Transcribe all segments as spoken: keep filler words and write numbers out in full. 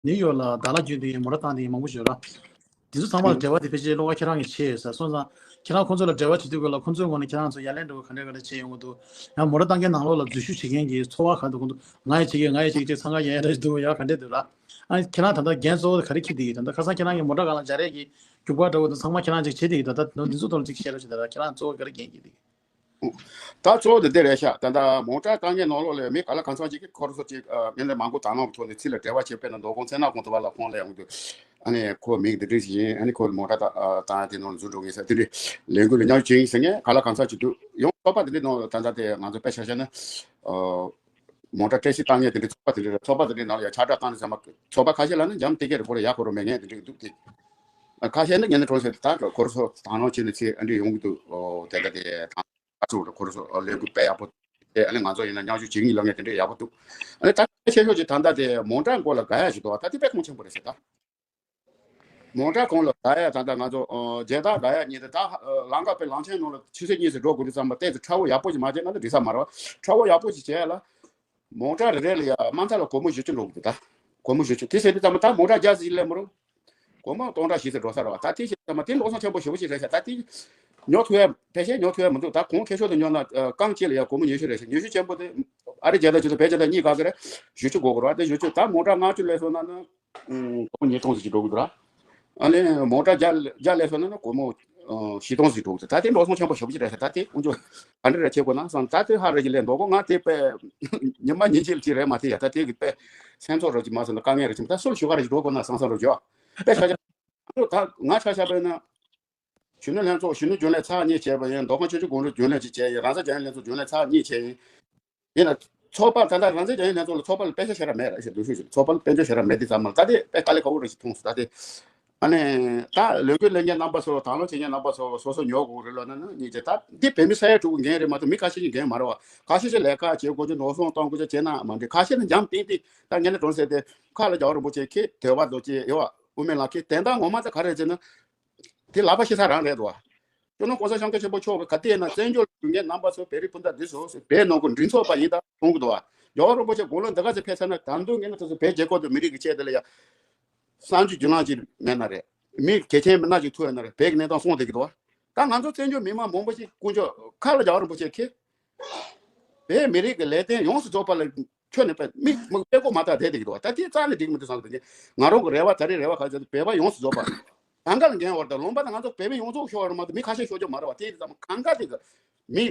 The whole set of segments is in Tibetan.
ནིའུ་ཡོག་ལ་ཟླ་ལ་རྒྱུན་དུ་ཡིན་མོ་ཊ་བཏང་དེ་ཡིན་མང་པོ་ཞིག་ཡོད་ར། དེ་ཚོ་ཚང་མ་ལ་འབྲེལ་བ་དེ་ཕལ་ཆེར་བློ་ཁ་ཁྱེད་རང་གིས་བྱས་ཡོད་ས་སོང་ཙང་། ཁྱེད་རང་ཁོང་ཚོ་ལ་འབྲེལ་བ་བྱེད་དུས་སྐབས་ལ་ཁོང་ཚོའི་ངོས་ནས་ཁྱེད་རང་ཚོ་ཡ་ལན་འདྲ་བོ་ག་འདྲ་ག་འདྲ་བྱས་ཡོང་གི་འདུག་ཡང་མོ་ཊ་བཏང་མཁན་ནང་ལོགས་ལ་འཛུལ་ཞུགས་བྱེད་མཁན་གྱི་ཚོར་བ་ག་འདུག་ཁོང་ཚོ་ང་ཡི་བྱེད་ཀྱི་ང་ཡི་བྱེད་ཀྱི་ཅིག་འཚང་ཁ་རྒྱག་ཡ་འདྲ་ཞིག་འདུག་ཡ་ག་འདྲ་འདུག་ར། ཨ་ཁྱེད་རང་ད་ལྟ་རྒན་གཙོ་བོ་ག་རེ་འཁྱེར་བསྡད་ཀྱི་ད་ལྟ་ཁ་སང་ཁྱེད་རང་གི་མོ་ཊ་སྒང་ལ་འཇའ་རས་ཀྱི་རྒྱུག་པ་འདྲ་བོ་དང་ཚང་མ་ཁྱེད་རང་ཅིག་བྱེད་བསྡད་ཀྱི་ད་ལྟ་འདི་ཚོ་ཐོག་ལ་ཅིག་བཤད་རོགས་བྱེད་ད་ལྟ་ཁྱེད་རང་གཙོ་བོ་ག་རེ་འགན་འཁྱེར་བསྡད་ཀྱི། ད་གཙོ་བོ་དེ་འདི་རེད་ཤག་ད་ལྟ་མོ་ཊ་བཏང་མཁན་ནང་ལོགས་ལ་མི་ག་ལ་གང་འཚམ་ཅིག་གིས་ཁོ་རང་ཚོ་ཅིག་ངན་ལས་མང་པོ་དང་བླངས་ཐོག་ནས་ཚུར་ལ་འབྲེལ་བ་བྱེད་པས་ན་མདོ་ཁམས་ཚེ་ན་གོང་དུ་བ་ལ་ཁོང་ལ་ཡོང་དུས། ཨ་ནི་ཁོ་མིང་འདི་འདྲ་ཞིག་ཡིན། ཨ་ནི་ཁོ་མོ་ཊ་ད་བཏང་ཡ་དེ་ནང་འཛུལ་འགྲོ་ངེས་ཟེར་དེ་འདྲའི་ལས་འགུལ་ལ་མཉམ་ཞུགས་བྱེད་ཡིན་ཟེར་མཁན་ག་ལ་གང་འཚམ་ཅིག་འདུག་ཡང་ཚོགས་པ་དེ་འདྲའི་ནང་ད་ལྟ་དེ་ང་ཚོ་དཔེ་ཆ་བཞག་ན། མོ་ཊ་བཀྲ་ཤིས་བཏང་མཁན་དེ་འདྲའི་ཚོགས་པ་དེ་འདྲའི་ཚོགས་པ་དེ་འདྲའི་ནང་ལ་ཡང་ཁྱབ་བསྒྲགས་བཏང་ནས་ཚང་མ་ཚོགས་པ་ཁ་ཤས་ལ་ནི་འཇམ་ཐིང་ཐིང་རེད། ཁོ་རང་ཡག་ཁོ་རང་མེད་མཁན་དེ་འདྲའི་འདུག་དེ། ཁ་ཤས་ནི་ངན་ལས་གྲོངས་ཟེར་དེ་ད་ཁོ་རང་ཚོ་དང་བླངས་བྱས་ནས་ཚེ་ཨ་འདྲའི་ཡོང་གི་འདུག་དེ་འདྲ་དེ་དང་། ཨ་ཚོགས་རུ་ཁོ་རང་ཚོ་ལས་འགུལ་སྤེལ་ཡག་པོ། དེ་ཨ་ནི་ང་ཚོ་ཡིན་ན་མཉམ་ཞུགས་བྱེད་ཀྱི་ཡིན་ལབ་མཁན་དེ་འདྲ་ཡག་པོ་འདུག་ཨ་ནི་ད་ཆེ་ཤོས་ཅིག་ད་ལྟ་དེ་མོ་ཊ་མགོ་ལ་དགའ་ཡག་ཞིག་འདུག་ད་དེ་དཔེ་གོང་ཆེན་པོ་རེད་ཟེར་ད། མོ་ཊ་གོང་ལ་དགའ་ཡག་ད་ལྟ་ང་ཚོ་ཨ་མཇལ་དར་དགའ་ཡག་གཉིས་དེ་ད་ལམ་ཁ་དཔེ་ལམ་ཆེན་ནང་ལ་ཆུ་ཚོད་གཉིས་ཙམ་འགྲོ་དགོས་དུས་ཙམ་པ་ཏོག་ཙམ་ཁྲ་བོ་ཡག་པོ་ཞིག་མ་བྱས་ན་ད་འགྲིག་ས་མ་རེད་བ། ཁྲ་བོ་ཡག་པོ་ཞིག་བྱས་ལ། མོ་ཊ་རེ་རེ་ལ་ཡ་དམའ་མཐའ་ལ་སྒོར་མོ་བཞི་བཅུ་འགྲོ་གི་འདུག་ད། སྒོར་མོ་བཞི་བཅུ་དེ་ཟེར་དུས་ཙམ་པ་ད་མོ་ཊ་བརྒྱ་ཙམ་ཞིག་སླེབས་མ་རུང་། སྒོར་མོ་སྟོང་ཕྲག་བཞི་ཙམ་འགྲོ་ས་རེད་བ། ད་དེ་བྱས་ཙམ་པ་དེ་འགྲོ་སོང་ཆེན་པོ་ཞེ་པོ་ཞིག་རེད་ཤག་ད་དེ་ཉོ་ཐུབ་ཡ་ཕལ་ཆེར་ཉོ་ཐུབ་ཡ་མི་འདུག་ད་གོང་ཁེ་ཤོར་དུ་ཉོ་ན་ཨ་རྐང་གཅིག་ལ་ཡ་སྒོར་མོ་ཉི་ཤུ་རེད་ཤག་ཉི་ཤུ་ཆེན་པོ་དེ་ཨ་རི་རྒྱལ་དར་ཆེ་ཚོ་བེད་སྤྱོད་ད་གཉིས་ག་གི་རེད། བཞི་བཅུ་དགོས་གི་རེད་བ། དེ་བཞི་བཅུ་ད་མོ་ཊ་ལྔ་བཅུ་སླེབས་སོང་ན་ནི་ཨུམ་སྒོར་མོ་ཉིས་སྟོང་ཙམ་ཞིག་འགྲོ་གི་འདུག་ར། ཨ་ནི་མོ་ཊ་བརྒྱ་བརྒྱ་སླེབས་སོང་ན་ནི་སྒོར་མོ་ཨ་བཞི་སྟོང་ཙམ་འགྲོ་གི་འདུག་ད་དེ་འགྲོ་སོང་ཆེན་པོ་ཞེ་པོ་ཅིག་རེད་ཤག་ད་དེ་དཀོན་མཆོག་ག་འདྲ་རེ་བྱེད་དགོས་ན་བསམ། ད་དེ་ཧ་རེ་ཅིག་ལས་མདོ་དགོང་ང་དེ་དཔེ་ཉི་མ་ཉིན་གཅིག་ཅིག་རེད་མ་དེ་ཡ། ད་དེ་གི་དཔེ་སེམས་ཚོར་རོ་ཅིག་མ་སོང་ན་དཀའ་ངལ་རེ་ཅིག་ད་སུ་ལ་ཞུ་ག་རེ་ཅིག་འགྲོ་དགོས་ན་བསམ་བསམ་རོ་ཅིག་ཨ་ད་ང་ཆ་བཞག་པ་ཡིན་ན། གཞོན་ནུ་ལྷན་ཚོགས་གཞོན་ནུ་རྒྱུན་ལས་ཚར་གཉིས་བྱས་པ་ཡིན། མདོ་ཁམས་ཆུ་བཞི་སྒང་དྲུག་རྒྱུན་ལས་གཅིག་བྱས་ཡིན། རང་བཙན་རྒྱ་ཡན་ལྷན་ཚོགས་རྒྱུན་ལས་ཚར་གཉིས་བྱས་ཡིན། ཡིན་ན། ཚོགས་པ་ད་ལྟ་རང་བཙན་རྒྱ་ཡན་ལྷན་ཚོགས་ལ་ཚོགས་པ་ལ་དཔེ་ཆ་ཞེ་དྲག་མེད་རེད་ཤག་འདུག་ཤོད་ཤོད་ཚོགས་པ་ལ་དཔེ་ཆ་ཞེ་དྲག་མེད་དུས་ཙམ་ལ་ད་དེ་དཔེ་དཀའ་ལས་ཁག་པོ་རེ་ཞིག་མཐོང་སོང་ད་དེ། ཨ་ནི། ད་ལས་འགུལ་ལས་མཁན་རྣམ་པ་ཚོ་དང་བླངས་བྱེད་མཁན་རྣམ་པ་ཚོ་སོ་སོ་ཉོ་དགོས་རེད་ལབ་ན་ནི་ཉིན་གཅིག་ད་འདི་བོད་མི་ས་ཡ་དྲུག་གི་འགན་རེད་མ་གཏོགས་མི་ཁ་ཤས་ཀྱི་འགན་མ་རེད་བ། ཁ་ཤས་ཀྱི་ལས་ཀ་བྱེད་དགོས་རྒྱུ་འགྲོ་སོང་གཏོང་དགོས་རྒྱུ་བྱས་ན་མ་འགྲིག་ཁ་ཤས་ནི་འཇམ་ཏིང་ཏིང་ད་ངས་ནི་གྲོང་གསེབ་དེ་ཁ་ལ་རྒྱལ་བ་རིན་པོ་ཆེ་ཁྱེད་དོལ་པ་རྡོ་རྗེ་ཡོད་བ་དབུ་མའི་ལམ་ཁྱེད་དན་རྟགས་ངོ་མ་ད་ག་རེ་རེད་ཟེར་ན། དེ་ལག་པ་ཤི་ས་རང་རེད་དོ། སྤྱི་ནོར་གོང་ས་སྐྱབས་མགོན་ཆེན་པོ་མཆོག་གིས་ག་དུས་ཡིན་ན་བཙན་བྱོལ་ལ་ཡོད་མཁན་རྣམ་པ་ཚོ་བོད་རིགས་སྤུན་ཟླ་འདི་ཚོ་བོད་ནང་གི་མགྲིན་ཚབ་པ་ཡིན་ད་གསུང་གི་འདུག་བ། རྒྱལ་བ་རིན་པོ་ཆེ་དགུང་ལོ་འདི་ག་ཚོད་ཕེབས་ཚར་ན་ད་དུང་ངས་ནི་ཁོ་ཚོ་བོད་རྒྱལ་ཁབ་དང་མི་རིགས་ཀྱི་ཆེད་དུ་ལ་ཡ། གསར་འགྱུར་བརྒྱུད་ལམ་ཅིག་མེད་ན་རེད། མི་གལ་ཆེན་མི་སྣ་ཅིག་ཐུག་ཡོད་ན་རེད་བོད་ཀྱི་གནས་སྟངས་གསུང་བསྡད་ཀྱི་འདུག་བ། ད་ང་ཚོ་བཙན་བྱོལ་མི་མང་མང་པོ་ཞིག་དཀོན་མཆོག་ཁ་ལ་རྒྱལ་བ་རིན་པོ་ཆེ་ཁྱེད། བོད་མི་རིགས་ཀྱི་ལས་དོན་ཡོངས་སུ་རྫོགས་པ་ལ་ཁྱོན་ནས་པ་མི་མི་དཔེ་ཀོ་མ་ཐག་བསྡད་བསྡད་ཀྱི་འདུག་བ། ད་དེ་རྩ་ནས་འགྲིག་མི་འདུག་བསམ་གྱི་འདུག་ང་རང་གི་རེ་བ་ད་རེས་རེ་བ་ག་ཚོད་བོད་པ་ཡོངས་སུ་རྫོགས་པ་གང་ག་ལ་འགན་ཡོད་རེད། ད་ལུང་པ་ན་ང་ཚོ་བོད་མི་ཡོངས་རྫོགས་ཤོར་བ་རེད་མ་གཏོགས་མི་ཁ་ཤས་ཤོར་རྒྱུ་མ་རེད་བ། དེ་ཡིན་ཙང་གང་ག་དེ་གི་མི་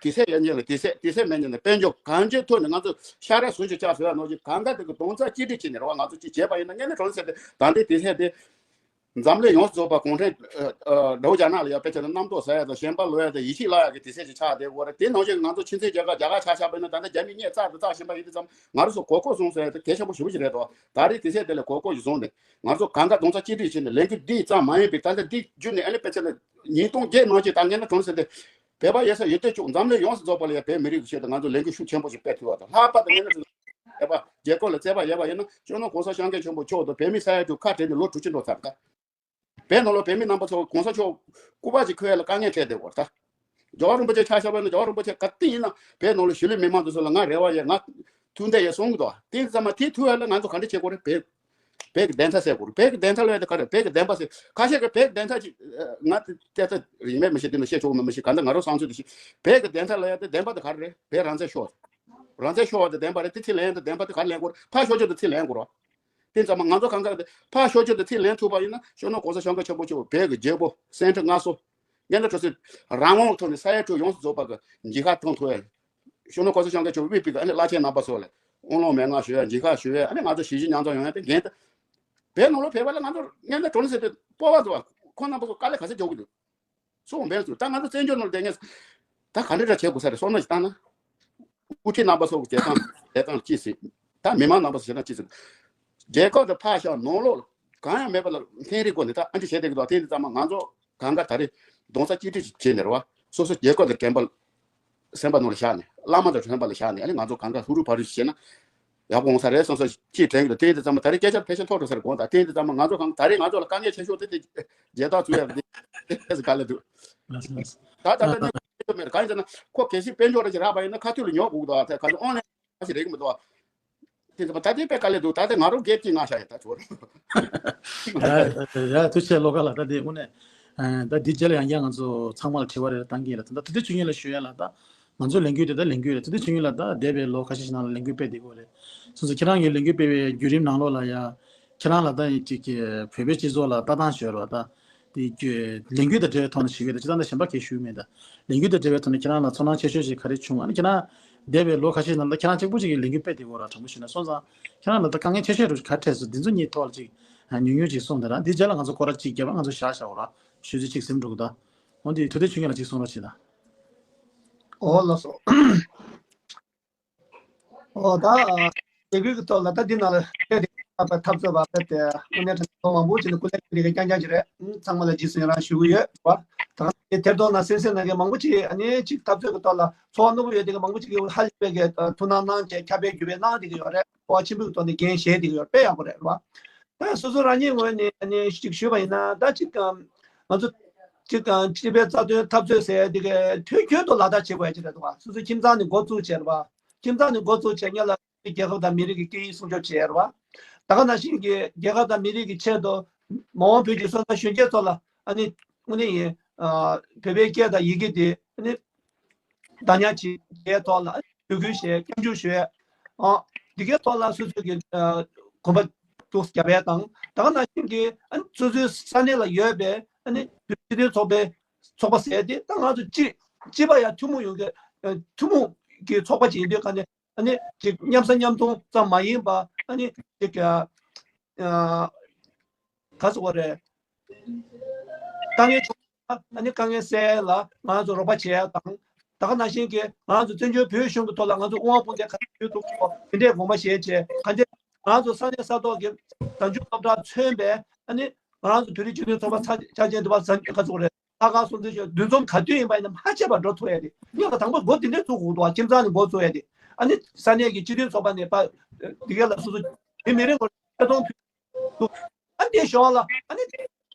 དུས་ཚོད་ཡན་ཆད་ལ་དུས་ཚོད་དུས་ཚོད་མེད་ཉིན་ལ་དཔལ་འབྱོར་གང་ཅིའི་ཐོག་ནས་ང་ཚོ་ཤ་ར་ཟུང་ཞིག་བཅག་ཟེར་བ་ནང་བཞིན་གང་ག་དེ་གི་རྡོག་རྩ་གཅིག་སྒྲིལ་བྱས་ནས་རེད་བ། ང་ཚོ་གཅིག་བྱས་པ་ཡིན་ན་ངས་ནི་གྲོང་གསེབ་དེ་ད་ལྟའི་དུས་ཚོད་དེ། འཛམ་གླིང་ཡོངས་སུ་རྫོགས་པ་གུང་ཁྲན་ཨ་ཨ་འདྲ་བོ་རྒྱ་ནག་ལ་ཡ་དཔེ་བྱས་ན་རྣམ་རྟོག་ཟ་ཡ་དང་ཞེན་པ་ལོག་ཡ་དང་ཡིད་ཆེས་བརླག་ཡ་གི་དུས་ཚོད་ཅིག་ཆགས་བསྡད་ཡོད་རེད། དེ་ནང་བཞིན་ང་ཚོ་ཕྱི་ཚེས་རྒྱ་གར་རྒྱ་གར་ཆ་བཞག་པ་ཡིན་ན་ད་ལྟ་རྒྱ་མི་གཉིས་བཙལ་དང་བཙལ་བཞིན་པ་ཡིན་དུས་ཙམ་ང་རང་ཚོ་གོ་སྐབས་བཟུང་ཟེར་ཡ་དེ་གལ་ཆེན་པོ་ཞེ་པོ་ཅིག་རེད་དོ། ད་རེས་དུས་ཚོད་དེ་ལ་གོ་སྐབས་ཅིག་བཟུང་ནས་ང་ཚོ་གང་ག་རྡོག་རྩ་གཅིག་སྒྲིལ་བྱས་ནས་ལས་འགུལ་འདི་ཙམ་མ་ཡིན་པའི་ད་ལྟ་འདི་བརྒྱུད་ནས་ཨ་ནི་དཔེ་བྱས་ན་ཉིས་སྟོང་བརྒྱད་ནང་གི་ད་ངས་ན་གྲོང་གསེབ་དེ་བོད་པ་ཡོད་ས་ཡོད་དུས་ཅུང་འཛམ་གླིང་ཡོངས་སུ་རྫོགས་པ་ལ་ཡ་བོད་མི་རིགས་ཀྱི་ཆེད་དུ་ང་ཚོ་ལས་འགུལ་ཤུགས་ཆེན་པོ་ཞིག་སྤེལ་ཐུབ་པ་དང་ལྷག་པར་དུ་ངས་ན་རྒྱལ་ཁབ་ལ་བརྩེ་བ་ཡོད་པ་ཡིན་ན་སྤྱི་ནོར་གོང་ས་སྐྱབས་མགོན་ཆེན་པོ་མཆོག་དང་བོད་མི་ས་ཡ་དྲུག་ཁ་བྲལ་ནས་ལོ་དྲུག་ཅུ་འགྲོ་ཚར་ད། བོད་ནང་ལ་བོད་མི་རྣམ་པ་ཚོ་གོང་ས་མཆོག་སྐུ་པར་ཅིག་འཁོད་ཡ་ལ་དཀའ་ངལ་འཕྲད་བསྡད་ཡོད་རེད་ད། རྒྱལ་བ་རིན་པོ་ཆེ་ཆ་བཞག་པ་ཡིན་ན་རྒྱལ་བ་རིན་པོ་ཆེ་ག་དུས་ཡིན་ན་བོད་ནང་ལ་གཞིས་ལུས་མི་མང་དེ་ཚོ་ལ་ང་རེ་བ་ཡོད། ང་ཐུགས་འདོད་ཡོད་གསུང་གི་འདུག་དེ་ཙམ་མ་དེ་ཐུག་ཡ་ལ་ང་ཚོ་ག་འདྲ་བྱེད་དགོས་རེད། བོད་བོད་ཀྱི་བདེན་མཐའ་གསལ་དགོས་རེད། བོད་ཀྱི་བདེན་མཐའ་ལབ་ཡ་དེ་ག་རེད། བོད་ཀྱི་བདེན་པ་ཟེར་ཁ་ཤས་ཀྱིས་བོད་ཀྱི་བདེན་མཐའ་ཅིག་ང་དེ་ལྟ་ཡིན་མེད་མི་ཤེས། དེ་ནི་བཤད་ཆོག་མེད་མི་ཤེས། ག་འདྲ་ང་རང་བསམ་ཚུལ་དེ་ཤེས། བོད་ཀྱི་བདེན་མཐའ་ལབ་ཡ་དེ་བདེན་པ་དེ་ག་རེ་རེད། བོད་རང་བཙན་ཤོར་བ་རང་བཙན་ཤོར་བ་དེ་བདེན་པ་རེད། དེ་ཚུར་ལེན་ཡ་དེ་བདེན་པ་དེ་ག་རེ་ལེན་དགོས་རེད། ཕར་ཤོར་རྒྱུ་དེ་ཚུར་ལེན་དགོས་རེད། དེ་ཙམ་མ་ང་ཚོ་གང་ག་དེ་ཕར་ཤོར་རྒྱུ་དེ་ཚུར་ལེན་ཐུབ་པ་ཡིན་ན་སྤྱི་ནོར་གོང་ས་སྐྱབས་མགོན་ཆེན་པོ་མཆོག་བོད་ཀྱི་རྒྱལ་པོ་སེང་ཁྲི་མངའ་གསོལ་ངན་ལ་གྲོལ་སྲིད་རང་དབང་ཐོག་ནས་ས་ཡ་དྲུག་ཡོངས་སུ་རྫོགས་པ་གི་མཇལ་ཁ་གཏོང་ཐུབ་ཡ། སྤྱི་ནོར་གོང་ས་སྐྱབས་མགོན་ཆེན་པོ་དབུས་པའི་གི་ཨ་ནི་བླ་ཆེན་རྣམ་པ་ཚོ་ལ་དབུ་ལོང་མན་ངག་ཞུ་ཡ་མཇལ་ཁ་ཞུ་ཡ་ཨ་ནི་ང་ཚོ་གཞིས་བྱེས་མཉམ་འཛོམས་ཡོང་ཡ་དེ་འགན་དེ། བོད་ནང་ལ་བོད་པ་ལ་ང་ཚོ་ངན་ལ་གྲོལ་སྲིད་དེ་སྤོབས་པ་འདུག་ཁོང་རྣམ་པ་ཚོ་དཀའ་ལས་ག་ཚོད་རྒྱག་གི་འདུག་སོང་བས་སུ་ད་ང་ཚོ་བཙན་བྱོལ་ནང་བསྡད་མཁན་ད་ག་འདྲ་འདྲ་བྱེད་དགོས་ས་རེད། བསམ་བློ་ཞིག་བཏང་ན། དབུ་ཁྲིད་རྣམ་པ་ཚོ་གི་བྱེད་སྟངས་བྱེད་སྟངས་ཅི་ཟེར། ད་མི་མང་རྣམ་པ་ཚོ་བྱེད་སྟངས་ཅི་ཟེར། རྒྱལ་ཁབ་དང་ཕར་བཞག་ནང་ལོགས་ལ་གང་ཡང་མེད་པ་ལ་ཚན་རིག་སྒོ་ནས་ད་ཨ་འདྲ་བྱེད་བསྡད་ཀྱི་འདུག་དེ་འདི་ཚང་མ་ང་ཚོ་གང་ག་ད་རེས་རྡོག་རྩ་གཅིག་སྒྲིལ་བྱས་ནས་རེད་བ། སོ་སོ་རྒྱལ་ཁབ་དང་དྲན་པ་སེམས་པ་ནང་ལ་བཞག་ནས་བླ་མ་དང་དྲན་པ་ལ་བཞག་ནས་ཨ་ནི་ང་ཚོ་གང་ག་ཧུར་ཧུར་ཕར་ཧུར་བྱས་ན། ཡག་པོ་འོང་ས་རེད་བསམ་སོ་ཅིག་དྲན་གྱི་འདུག་དེ་ཡིན་དུས་ཙམ་པ་ད་རེས་སྐད་ཆ་ཕལ་ཆེར་ཐོག་འགྲོ་ས་རེད། དགོངས་དག་དེ་ཡིན་དུས་ཙམ་པ་ང་ཚོ་གང་ད་རེས་ང་ཚོ་ལ་དཀའ་ངལ་ཆེ་ཤོས་དེ་དེ་རྒྱལ་དར་འཛུགས་ཡག་དེ་དེ་ག་ལ་འདུག་ད་ད་ལྟ་ནི་ཁོ་མེད་གང་ཡིན་ཟེར་ན་ཁོ་གལ་སྲིད་དཔལ་འབྱོར་ར་ཅིག་རག་པ་ཡིན་ན་ཁ་ཐུག་ལ་ཉོ་དགོས་ཀྱི་འདུག་ཨ་ད་ག་ཚོད་ཨོན་ལན་ཞིག་རེད་གི་མི་འདུག་དེ་ད་དེ་དཔེ་དཀའ་ལས་འདུག་ད་དེ་ང་རང་སྒེར་གྱི་ང་ཤ་ཡ་ད་ཚོར། ཡ་ཡ་ཐུགས་རྗེ་ཆེ་བློ་དགའ་ལགས། ད་དེ་དངོས་གནས་ད་འདི་རྗེས་ལ་ཡང་བསྐྱར་ང་ཚོ་ཚང་མ་ལ་དྲི་བ་རེ་རེ་བཏང་གི་ཡིན་ལ། ད་ད་དེ་དུས་ཆུང་ངུ་ལ་ཞུ་ཡ་ལ་ད་ང་ཚོ་ལས་འགུལ་དེ་ད་ལས་འགུལ་རེད། ད་དུས་ཆུང་ངུ་ལ་ད་འདས་པའི་ལོ་ཁ་ཤས་ཤིག་ནང་ལ་ལས་འགུལ་སྤེལ་བསྡད་ཀྱི་ཡོད་རེད། སོ་སོ་ཁྱེད་རང་གི་ལས་འགུལ་སྤེལ་བའི་བརྒྱུད་རིམ་ནང་ལོགས་ལ་ཡ་ཁྱེད་རང་ལ་ད་ཅིག་གི་བོད་པའི་སྤྱི་ཚོགས་ལ་ལྟ་སྟངས་ཞུ་བ་ད། དེ་ལས་འགུལ་དང་འབྲེལ་བའི་ཐོག་ནས་ཞུ་གི་ཡོད། ད་ཅི་ལྟར་ན་གཞན་པ་གས་ཞུ་མེད་ད། ལས་འགུལ་དང་འབྲེལ་བའི་ཐོག་ནས་ཁྱེད་རང་ལ་ཚོར་སྣང་ཆེ་ཤོས་ཤིག་ག་རེ་བྱུང་། ཨ་ནི་ཁྱེད་རང་འདས་པའི་ལོ་ཁ་ཤས་ནང་ལ་ཁྱེད་རང་གཅིག་པུ་ཅིག་གིས་ལས་འགུལ་སྤེལ་བསྡད་ཡོད་ར། དྲང་པོ་ཞུས་ན་སོང་ཙང་ཁྱེད་རང་ལ་ད་དཀའ་ངལ་ཆེ་ཤོས་རུ་ག་འཕྲད་སོང་། འདི་ཚོ་གཉིས་ཐོག་ལ་ཅིག་ཉུང་ཉུང་ཅིག་གསུངས་དང་། འདི་རྗེས་ལ་ང་ཚོ་སྐོར་ར་ཅིག་བརྒྱབ་པ་ང་ཚོ་བཞག་བཞག་ར་ཞུ་ཚོད་ཅིག་ཟིན་འགྲོ་གི་ད། འོ་འདི་ཐུབ་བསྟན་ཆོས་རྒྱལ་ལ་ཅིག་གསུང་རོགས་བྱེད་ད། འོ་ལགས་སོ། ཨོ་ད། ལས་འགུལ་གྱི་ཐོག་ལ་ད་འདི་ནང་ལ་ཕེབས་ཏེ་འཐབ་རྩོད་པ་ཕེབས་ཏེ་དངོས་གནས་དྲང་གནས་མང་པོ་ཅིག་ནས་སྐུ་ལས་འདི་ག་རྐྱང་རྐྱང་ཅིག་རེད། ཚང་མ་ལ་རྗེས་སུ་ཡི་རང་ཞུ་གི་ཡོད་པ། ད་ག་ནང་བཞིན་དེར་ཐོག་ན་སེམས་སེམས་ནང་གི་མང་པོ་ཅིག་ཨ་ནི་ཅིག་འཐབ་རྩོད་ཀྱི་ཐོག་ལ་ཚོར་བ་རྣོན་པོ་ཡོད་དེ་གི་མང་པོ་ཅིག་གིས་ཧ་ལས་པའི་གི་ཐུགས་སྣང་གནང་བྱས་ཁྱབ་སྤེལ་བརྒྱུད་སྤེལ་གནང་བསྡད་ཀྱི་ཡོད་རེད། སྤོབས་པ་ཆེན་པོའི་ཐོག་ནས་འགན་བཞེས་བསྡད་ཀྱི་ཡོད་རེད། དཔེ་ཡག་པོ་རེད་རེད་བ། ད་སོ་སོ་རང་ཉིད་ངོས་ནས་ཨ་ནི་ཅིག་ཞུས་པ་ཡིན་ན་ད་ཅིག་ང་ཚོ་ཅིག་སྤྱི་པའི་རྩ་དོན་འཐབ་རྩོད་ཟེར་དེ་གི་དུས་རྒྱུན་དུ་ལག་བསྟར་བྱེད་དགོས་ཡ་ཅིག་རེད་འདུག་བ། སོ་སོའི་ཁྱིམ་ཚང་ནས་འགོ་བཙུགས་བྱས་རེད་བ། ཁྱིམ་ཚང་ནས་འགོ་བཙུགས་བྱས་སྔོན་ལ་རྒྱལ་ཁབ་དང་མི་རིགས་ཀྱི་སྐད་ཡིག་སྲུང་སྐྱོབ་བྱས་རེད་བ། ད་ག་ནང་བཞིན་གྱི་རྒྱལ་ཁབ་དང་མི་རིགས་ཀྱི་ཆེད་དུ་མ་འོངས་བོད་ཀྱི་སོན་རྩ་གཞོན་སྐྱེས་ཚོ་ལ་ཨ་ནི་དངོས་གནས་ཡིན། ཨ། བོད་པའི་སྐད་དང་ཡི་གེ་དེ་ཨ་ནི་བདག་ཉར་བྱེད་ཡའི་ཐོག་ལ་ཨ་ནི་བོད་སྐུལ་བྱས་སྐྱབས་འཇུག་ཞུ་ཡས། ཨ། འདི་གའི་ཐོག་ལ་སོ་སོ་གི་ཨ་གོམ་པ་འདུག་རྒྱབ་ཡས་དང་། ད་ག་ནང་བཞིན་གྱི་ཨ་ནི་སོ་སོའི་ས་གནས་ལ་ཡོད་པའི་ཨ་ནི་བོད་སྤྱི་མཐུན་ཚོགས་པའི་ཚོགས་པ་ཟེར་ཏེ་ད་ང་ཚོ་སྤྱི་སྤྱི་པ་ཡང་ཐུན་མོང་ཡོང་གི་ཨ་ཐུན་མོང་གི་ཚོགས་པ་ཅིག་ཡིན་དུས་ག་ནས་ཨ་ནི་ཅིག་མཉམ་ཟ་མཉམ་འཐུང་ཙམ་མ་ཡིན་པ་ཨ་ནི་ཅིག་ཨ་ག་ཟེར་དགོས་རེད། དཀའ་ངལ་བྱུང་ན་ཨ་ནི་དཀའ་ངལ་སེལ་ལ་ང་ཚོ་རོགས་པ་བྱེད་ཡ་དང་། ད་ག་ནང་བཞིན་གྱི་ང་ཚོ་བཙན་བྱོལ་བོད་གཞུང་གི་ཐོག་ལ་ང་ཚོ་དབུ་མ་དཔུང་སྡེ་ག་ཚོད་ཡོད་འདུག་གོ་དེ་འདྲའི་དགོངས་པ་བཞེས་བྱས་ག་འདྲ་ང་ཚོ་ས་གནས་ས་ཐོག་གི་བཟའ་བཅུ་སློབ་གྲྭ་མཚོན་པའི་ཨ་ནི་ང་ཚོ་བོད་རིགས་སྤྱི་མཐུན་ཚོགས་པ་ཚ་ཆ་ཅན་དུ་བ་ཟ་ག་ཚོད་རེད། ལྷག་དཀར་སྲུང་བརྩི་ཞུ་འདུ་འཛོམས་ག་དུས་ཡིན་པ་ཡིན་ན་མ་ཆད་པར་འགྲོ་ཐུབ་ཡ་དེ་སྔོན་ལ་དང་པོ་འགོ་དེ་འདྲས་ཚུགས་དགོས་འདུག་ཁྱིམ་ཚང་ནས་འགོ་ཚུགས་ཡ་དེ་ཨ་ནི་ས་གནས་ཀྱི་སྤྱི་མཐུན་ཚོགས་པ་ནས་པ་དེ་ག་ལ་སོ་སོ་མི་མི་རེ་ངོ་ཆེ་མཐོང་ཕུལ་འདུག་ཨ་ནི་དེ་ཞོར་ལ་ཨ་ནི་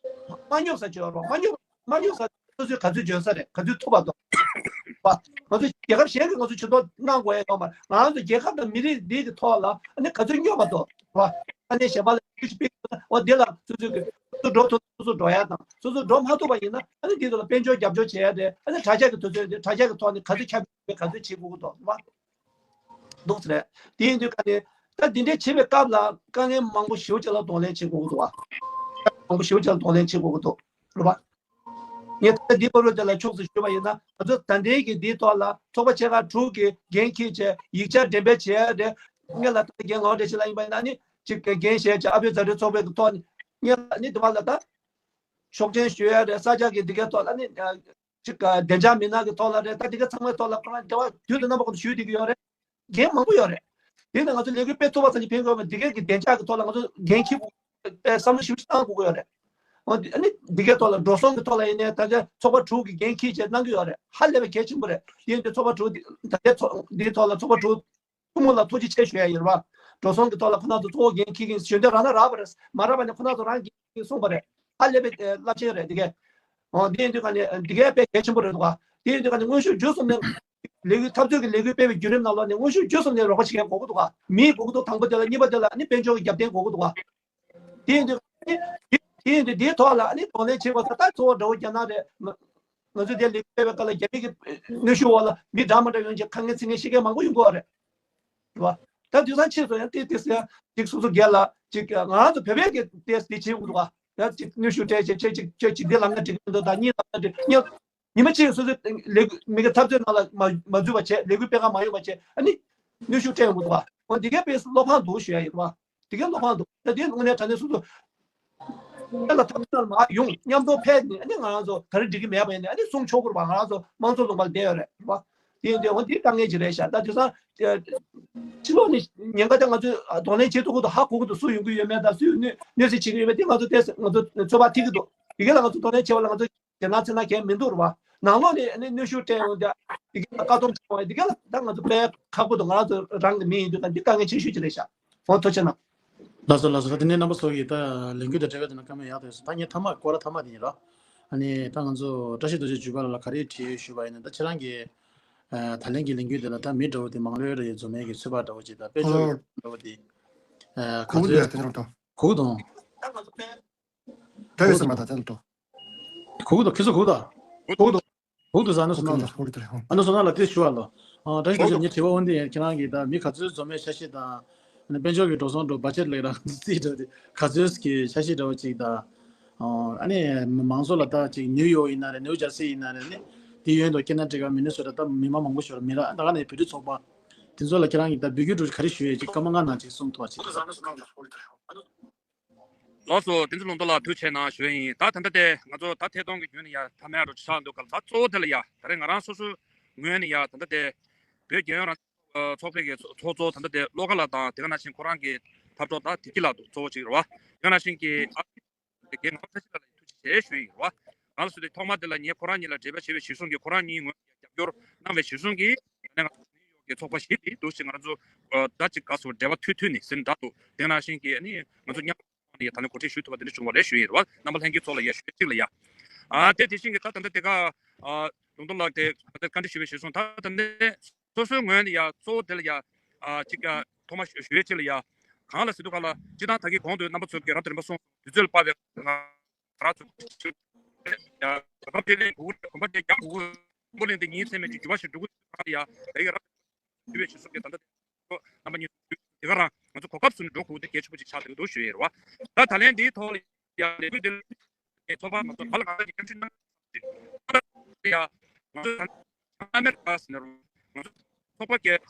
མ་ཉོབ་ས་བྱོས་རོགས། མ་ཉོབ་མ་ཉོབ་ས་སོ་སོའི་ག་ཚོད་འཇོན་ས་རེད། ག་ཚོད་ཐུབ་པ་འདུག་པ། ང་ཚོ་རྒྱལ་ཁབ་གཞན་གྱིས་ང་ཚོ་ཇུས་གཏོགས་གནང་དགོས་ཡ་ཡོད་མ་རེད། ང་རང་ཚོ་རྒྱལ་ཁབ་དང་མི་རིགས་འདི་གི་ཐོག་ལ་ཨ་ནི་ག་ཚོད་སྙོབ་པ་འདུག་པ། ཨ་ནི་གཞན་པ་ལ་ཤུགས་ཤིག་སྤེལ་དགོས་ན་འོ་དེ་ལ་སོ་སོའི་གི་སོ་སོ་འགྲོ་ཐུབ་ན་སོ་སོ་འགྲོ་ཡ་དང་། སོ་སོ་འགྲོ་མ་ཐུབ་པ་ཡིན་ན་ཨ་ནི་དེ་ཚོ་ལ་དཔལ་འབྱོར་རྒྱབ་སྐྱོར་བྱེད་ཡ་རེད། ཨ་ནི་དྲ་ཇག་གི་དུས་ཚོད་འདི་དྲ་ཇག་གི་ཐོག་ནས་ག་ཚོད་ཁྱབ་ཡོད་པའི་ག་ཚོད་བྱེད་དགོས་ཀྱི་འདུག་པ། འདུག་ཟེར། དེ་ཡིན་དུས་ག་ནས་ད་འདི་འདྲའི་བྱེད་པའི་སྐབས་ལ་དཀའ་ངལ་མང་པོ་ཞེ་པོ་ཅིག་ལ་གདོང་ལེན་བྱེད་དགོས་ཀྱི་འདུག་བ། མང་པོ་ཞེ་པོ་ཅིག་ལ་གདོང་ལེན་བྱེད་དགོས་ཀྱི་འདུག་རེད་པ། ངས་ད་འདི་བར་དུ་དེ་ལ་ཕྱོགས་སུ་ཞུས་པ་ཡིན་ན་ང་ཚོ་ད་ལྟའི་གི་འདིའི་ཐོག་ལ་ཚོགས་པ་ཆེ་ཁག་དྲུག་གིས་འགན་འཁྱེར་བྱས་ཡིག་ཆ་འགྲེམས་སྤེལ་བྱས་ཏེ་ངས་ལ་ད་འགན་ངོ་སྤྲད་བྱེད་ལ་ཡིན་པ་ཡིན་ན་ནི་ཅིག་འགན་བཞེས་བྱས་ཨ་ཕའི་ཛ་དྲག་ཚོགས་པའི་གི་ཐོག་ནས་ངས་ལ་ནི་དེ་བ་ལ་ད་ཤོག་ཆེན་ཞུ་ཡ་རེད། ས་སྐྱ་གི་འདི་གའི་ཐོག་ལ་ནི་ཅིག་བདེ་འཇགས་མི་སྣ་གི་ཐོག་ལ་རེད། ད་འདི་གའི་ཚང་མའི་ཐོག་ལ་ཁོ་རང་འབྲེལ་བ་དུས་དང་རྣམ་པ་ཀུན་ཏུ་ཞུས་བསྡད་ཀྱི་ཡོད་རེད། འགན་མང་པོ་ཡོད་རེད། དེ་ནི་ང་ཚོ་ལས་འགུལ་སྤེལ་ཐུབ་པ་ཙམ་གྱིས་ཕན་གྱི་ཡོད་མ་རེད། འདི་གའི་གི་བདེ་འཇགས་ཀྱི་ཐོག་ལ་ང་ཚོ་འགན་འཁྱེར་དགོས་པའི་བསམ་བློ་ཞིབ་ཞིབ་བཏང་དགོས་ཀྱི་ཡོད་རེད། འོ་འདི་ཨ་ནི་འདི་གའི་ཐོག་ལ་འགྲོ་སོང་གི་ཐོག་ལ་ཡིན་ནའི་ད་ཆ་ཚོགས་པ་དྲུག་གིས་འགན་འཁྱེར་བྱས་གནང་གི་ཡོད་རེད། ཧ་ལས་པའི་གལ་ཆེན་པོ་རེད། དེ་ཡིན་དུས་ཚོགས་པ་དྲུག་འདི་ད་ལྟའི་ཚོགས་འདིའི་ཐོག་ལ་ཚོགས་པ་དྲུག་ཐུན་མོང་ལ་ཐུགས་རྗེ་ཆེ་ཞུ་ཡ་ཡིན་རེད་བ། འགྲོ་སོང་གི་ཐོག་ལ་ཁོ་ན་ཚོ་གཙོ་བོ་འགན་འཁྱེར་མཁན་ཞུ་འདོད་རག་ན་རག་པ་རེད། མ་རག་པ་ནི་ཁོ་ན་ཚོ་རང་གིས་གསུངས་པ་རེད། ཧ་ལས་པའི་རླབས་ཆེན་རེད་འདི་གས། འོ་འདི་ཡིན་དུས་ག་ནས་འདི་གས་དཔེ་གལ་ཆེན་པོ་རེད་འདུག་ག་འདི་ཡིན་དུས་ག་ནས་དངོས་ཤུགས་བརྒྱུད་གསུམ་ནས་ལས་འགུལ་འཐབ་རྩོད་ཀྱི་ལས་འགུལ་སྤེལ་བའི་བརྒྱུད་རིམ་ནང་ལོགས་ནས་དངོས་ཤུགས་བརྒྱུད་གསུམ་ནས་རོགས་པ་བྱེད་མཁན་དགོས་ཀྱི་འདུག་ག་མི་དགོས་ཀྱི་འདུག་དང་པོ་དེ་ལ་གཉིས་པ་དེ་ལ་ནི་དཔལ་འབྱོར་གྱི་རྒྱབ་རྟེན་དགོས་ཀྱི་འདུག་ག་དེ་ཡིན་དུས་དེ་ཡིན་དུས་དེའི་ཐོག་ལ་ནི་གདོང་ལེན་བྱེད་དགོས་ས་ད་གཙོ་བོ་འདྲ་བོ་རྒྱ་ནག་རེད། ང་ཚོས་དེ་ལས་འགུལ་སྤེལ་བའི་སྐབས་ལ་རྒྱ་མི་གི་གནོན་ཤུགས་འོག་ལ་མི་འདྲ་མི་འདྲ་ཡོང་ཅིག་དཀའ་ངལ་འཚེ་མཁན་ཤི་མཁན་མང་པོ་ཡོང་གི་ཡོད་རེད། རེད་བ། ད་དུས་སང་ཕྱིས་སུ་ཡང་དེ་དེ་ཟེར་ཡང་ཅིག་སོ་སོ་སྒེར་ལ་ཅིག་ང་རང་ཚོ་བོད་པའི་གི་དེ་དེ་བྱེད་དགོས་འདུག་ག་ཡང་ཅིག་གནོན་ཤུགས་སྤྲད་བྱས་ཁྱེད་ཅིག་ཁྱེད་ཅིག་འདི་ལམ་ཁ་འགྲིག་གི་མི་འདུག་ད་གཉིས་ལམ་ཁ་འགྲིག་ཉིན་ཉི་མ་གཅིག་སོ་སོའི་ལས་མི་གི་འཐབ་རྩོད་ནང་ལ་མ་མ་འཛུལ་བ་བྱས་ལས་འགུལ་སྤེལ་ག་མ་ཡོང་བ་བྱས་ཨ་ནི་གནོན་ཤུགས་སྤྲད་ཡོང་གི་འདུག་ག་འོ་འདི་གའི་དཔེ་བློ་ཕམ་འདུག་ཞུ་ཡ་ཡིན་རེད་བ། དེ་གའི་བློ་ཕམ་འདུག་ད་དེ་དངོས་གནས་དྲང་གནས་སོ་སོ་དེ་ལ་ཐབས་ཤེས་མ་ཡོང་མཉམ་དུ་ཕེབས་ནས་ཨ་ནི་ང་རང་ཚོ་ག་རེ་འགྲིག་གི་མེད་པ་ཡིན་ནའི་ཨ་ནི་གསུང་ཆོག་གི་རེད་བ། ང་རང་ཚོ་དམངས་གཙོ་ལུང་པ་ལ་བསྡད་ཡོད་རེད་བ། དེ་ཡིན་དུས་འོ་འདི་དཀའ་ངལ་ཅིག་རེད་ཤག་ད་དེང་སང་ཕྱི་ལོགས་ནས་ཉེན་ཁ་དེ་ང་ཚོས་གདོང་ལེན་བྱེད་ཐུབ་ཀྱི་འདུག་ཧ་གོ་གི་འདུག་སུ་ཡོང་གི་ཡོད་མེད་དང་སུས་གནོད་གནོད་འཚེ་བྱེད་ཀྱི་ཡོད་མེད་དེ་ང་ཚོ་ཏོག་ཙམ་ང་ཚོ་ཚོད་དཔག་ཐིག་གི་འདུག་དེ་ག་ལ་ང་ཚོ་གདོང་ལེན་བྱེད་པ་ལ་ང་ཚོ་དེ་ན་ཚེ་ན་གལ་མི་འདུག་རེད་བ། ནང་ལོགས་ནས་ཨ་ནི་གནོན་ཤུགས་སྤྲད་ཡོང་དེ་དེ་ག་ལ་བཀག་སྡོམ་བྱེད་པ་དེ་ག་ལ་ད་ང་ཚོ་དཔེ་ཁག་པོ་འདུག་ང་རང་ཚོ་རང་གི་མི་ཡིན་དུས་ད་འདི་དཀའ་ངལ་ཆེ་ཤོས་ཅིག་རེད་ཤག་འོ་ཐུགས་རྗེ་གནང་། ལགས་སོ་ལགས་སོ། ད་དེ་ནས་རྣམ་པ་ཚོ་གིས་ད་ལས་འགུལ་དང་འབྲེལ་བའི་དེ་ན་བཀའ་མོལ་ཡག་ཐོས་སོང་། ད་ངས་ཐ་མ་སྐོར་ར་ཐ་མ་དེ་ཡིན་ར། ཨ་ནི་ད་ང་ཚོ་བཀྲ་ཤིས་རྡོ་རྗེ་བརྒྱུད་པ་ལ་ག་རེ་དྲིས་ཞུས་པ་ཡིན་ན་ད་ཁྱེད་རང་གིས་ད་ལན་གྱི་ལས་འགུལ་དེ་ལ་ད་མི་འདྲ་བོ་དེ་མང་ལོས་རེ་འཛོམས་མེད་ཀྱི་ཚོད་དཔག་འདྲ་བོ་ཅིག་ད་དཔལ་འབྱོར་འདྲ་བོ་དེ། ཨ། ག་གུ་ཚོད་དེ་རོ་ཏོ། གུ་དང་། ད་ཡོད་ས་མ་ད་དེ་ལ་ཏོ། གུ་དང་ཁྱེད་ཚོ་གུ་ད། གུ་དང་། གུ་དང་ཟ་ནོ་སོ་ན་ལ། གུ་དང་། ཨ་ནོ་སོ་ན་ལ་དེ་ཞུ་བ་ལོ། ཨ། ད་ཞུ་བ་ཞུ་ངའི་དྲི་བ་འོན་ཏེ་ཁྱེད་རང་གིས་ད་མི་ག་ཚོད་འཛོམས་མེད་འཆར་གཞི་དང་། ཨ་ནི་དཔལ་འབྱོར་གྱི་འགྲོ་སོང་འགྲོ་བ་ཆེད་ལས་རང་རྩིས་འགྲོ་དེ་ག་ཚོད་ཀྱི་འཆར་གཞི་འདྲ་བོ་ཅིག་དང་། ཨ་ནི་མང་ཚོགས་ལ་ད་ཅིག་ནིའུ་ཡོག་ཡིན་ན་རེད། ནིའུ་ཇར་སི་ཡིན་ན་རེད། ནི་དེ་ཡོད་འདུག་ཀེ་ན་ཊི་ཀ་མི་ནི་སོ་ཊ་ད་མི་མང་མང་པོ་ཞིག་མི་ར་ད་ག་ནས་བོད་རིགས་ཚོགས་པ་དེ་ཚོ་ལ་ཁྱེད་རང་གིས་ད་འབོད་སྐུལ་འགྲོ་ག་རེ་ཞུ་ཡས་ཅིག་སྐར་མ་ལྔ་ནང་ཅིག་གསུང་ཐུབ་པ་ཅིག་ལགས་སོ། བསྟན་འཛིན་ལུང་རྟོགས་ལགས་ཐུགས་རྗེ་གནང་ཞུ་ཡས་ཡིན། ད་ད་ལྟ་དེ་ང་ཚོ་ད་ཐད་གཏོང་གི་བརྒྱུད་ནས་ཡ་ཐ་མལ་རུ་ཆགས་འདུག་ག་ལ། ད་གཙོ་བོ་དེ་ལ་ཡ་ད་རེས་ང་རང་སོ་སོའི་ངོས་ནས་ཡ་ད་ལྟ་དེ་བོད་རྒྱལ་ཡོངས་རང་ཚོགས་པའི་གི་ཚོགས་གཙོ་ད་ལྟ་དེ་བློ་དགའ་ལགས་དང་དེ་ག་ནང་བཞིན་ཁོ་རང་གི་ཐབ་གྲོགས་ད་བདེ་སྐྱིད་ལགས་འདུག་གཙོ་བོ་ཅིག་རེད་བ། དེ་ག་ནང་བཞིན་གྱི་ཨ་རྒན་ངག་དབང་བཀྲ་ཤིས་ལགས་ལ་ཐུགས་རྗེ་ཆེ་ཞུ་ཡི་ཡོད་རེད་བ། གང་ལ་སུ་དེ་ཐོག་མ་དེ་ལ་ངས་ཁོ་རང་གཉིས་ལ་འབྲེལ་བ་བྱས་པའི་གཞིར་བཟུང་གིས་ཁོ་རང་གཉིས་ངོས་ནས་རྒྱབ་སྐྱོར་གནང་བའི་གཞིར་བཟུང་གིས་ད་ནས་ང་ཚོ་ནིའུ་ཡོག་གི་ཚོགས་པ་བཞི་དེ་འདུག་ཅིག་ང་རང་ཚོ་ད་ཅིག་ག་སོ་འབྲེལ་བ་མཐུད་མཐུད་ནས་ཟིན་འདྲ་འདུག་དེ་ནང་བཞིན་གྱི་ཨ་ནི་ང་ཚོ་མཉམ་དུ་ཡ་ད་ནས་གོ་སྒྲིག་ཞུ་ཐུབ་པ་དེ་འདྲ་བྱུང་བ་རེད་ཞུ་ཡི་རེད་བ། རྣམ་པ་ལྷན་རྒྱས་ཚོ་ལ་ཡ་ཞུ་གཅིག་ལ་ཡ། ཨ་དེ་དེ་བཞིན་གྱི་ད་ད་ལྟ་དེ་ག་ཨ་ལུང་རྟོགས་ལགས་དེ་ད་ལྟ་བཀའ་འདྲི་ཞུས་པའི་གཞིར་བཟུང་ད་ད་ནས་སོ་སོའི་ངོས་ནས་ཡ་གཙོ་བོ་དེ་ལ་ཡ་ཨ་གཅིག་ཡ་ཐོག་མ་ཞུ་ཞུ་ཡས་གཅིག་ལ་ཡ། གང་ལ་ཟེར་དུས་ག་ལ་སྤྱི་བཏང་ད་གིན་གོང་དུ་རྣམ་པ་ཚོ་གིས་རབ་དང་རིམ་པ་གསུངས་དུས་ཚོད་ལ་དཔག་པའི་ང་རང་ཚོ་ཡ་གོ་སྐབས་དེ་ལེན་དགོས་ཀྱི་རེད། གོམ་པ་དེ་རྒྱག་དགོས་ཀྱི་རེད། གོམ་པ་ལེན་དེ་ཉིན་མཚན་མེད་ཀྱི་འགྱུར་བ་ཞིག་འགྲོ་གི་རེད། གང་ལ་ཡ་ད་གིན་རབ་ཞུ་བའི་ཞུ་སོགས་ཀྱི་ད་ལྟ་དེ་རྣམ་པ་གཉིས་དེ་ག་རང་ང་ཚོ་གོ་སྐབས་སུ་ནས་འགྲོ་དགོས་དེ་གལ་ཆེན་པོ་ཅིག་ཆགས་བསྡད་ཀྱི་འདུག་ཞུ་ཡས་རེད་བ། ད་ད་ལན་འདིའི་ཐོག་ལ་ཡང་ལས་འགུལ་འདི་ལ་ཚོགས་པ་མ་གཏོགས་ག་ལ་གང་ལ་ཅིག་སྐྱོན་བརྗོད་གནང་ཡ། ང་ཚོ་ཨ་མེ་རི་ཀ་ཟེར་ནས་རུང་ང་ཚོ་ཚོགས་པ་བརྒྱད་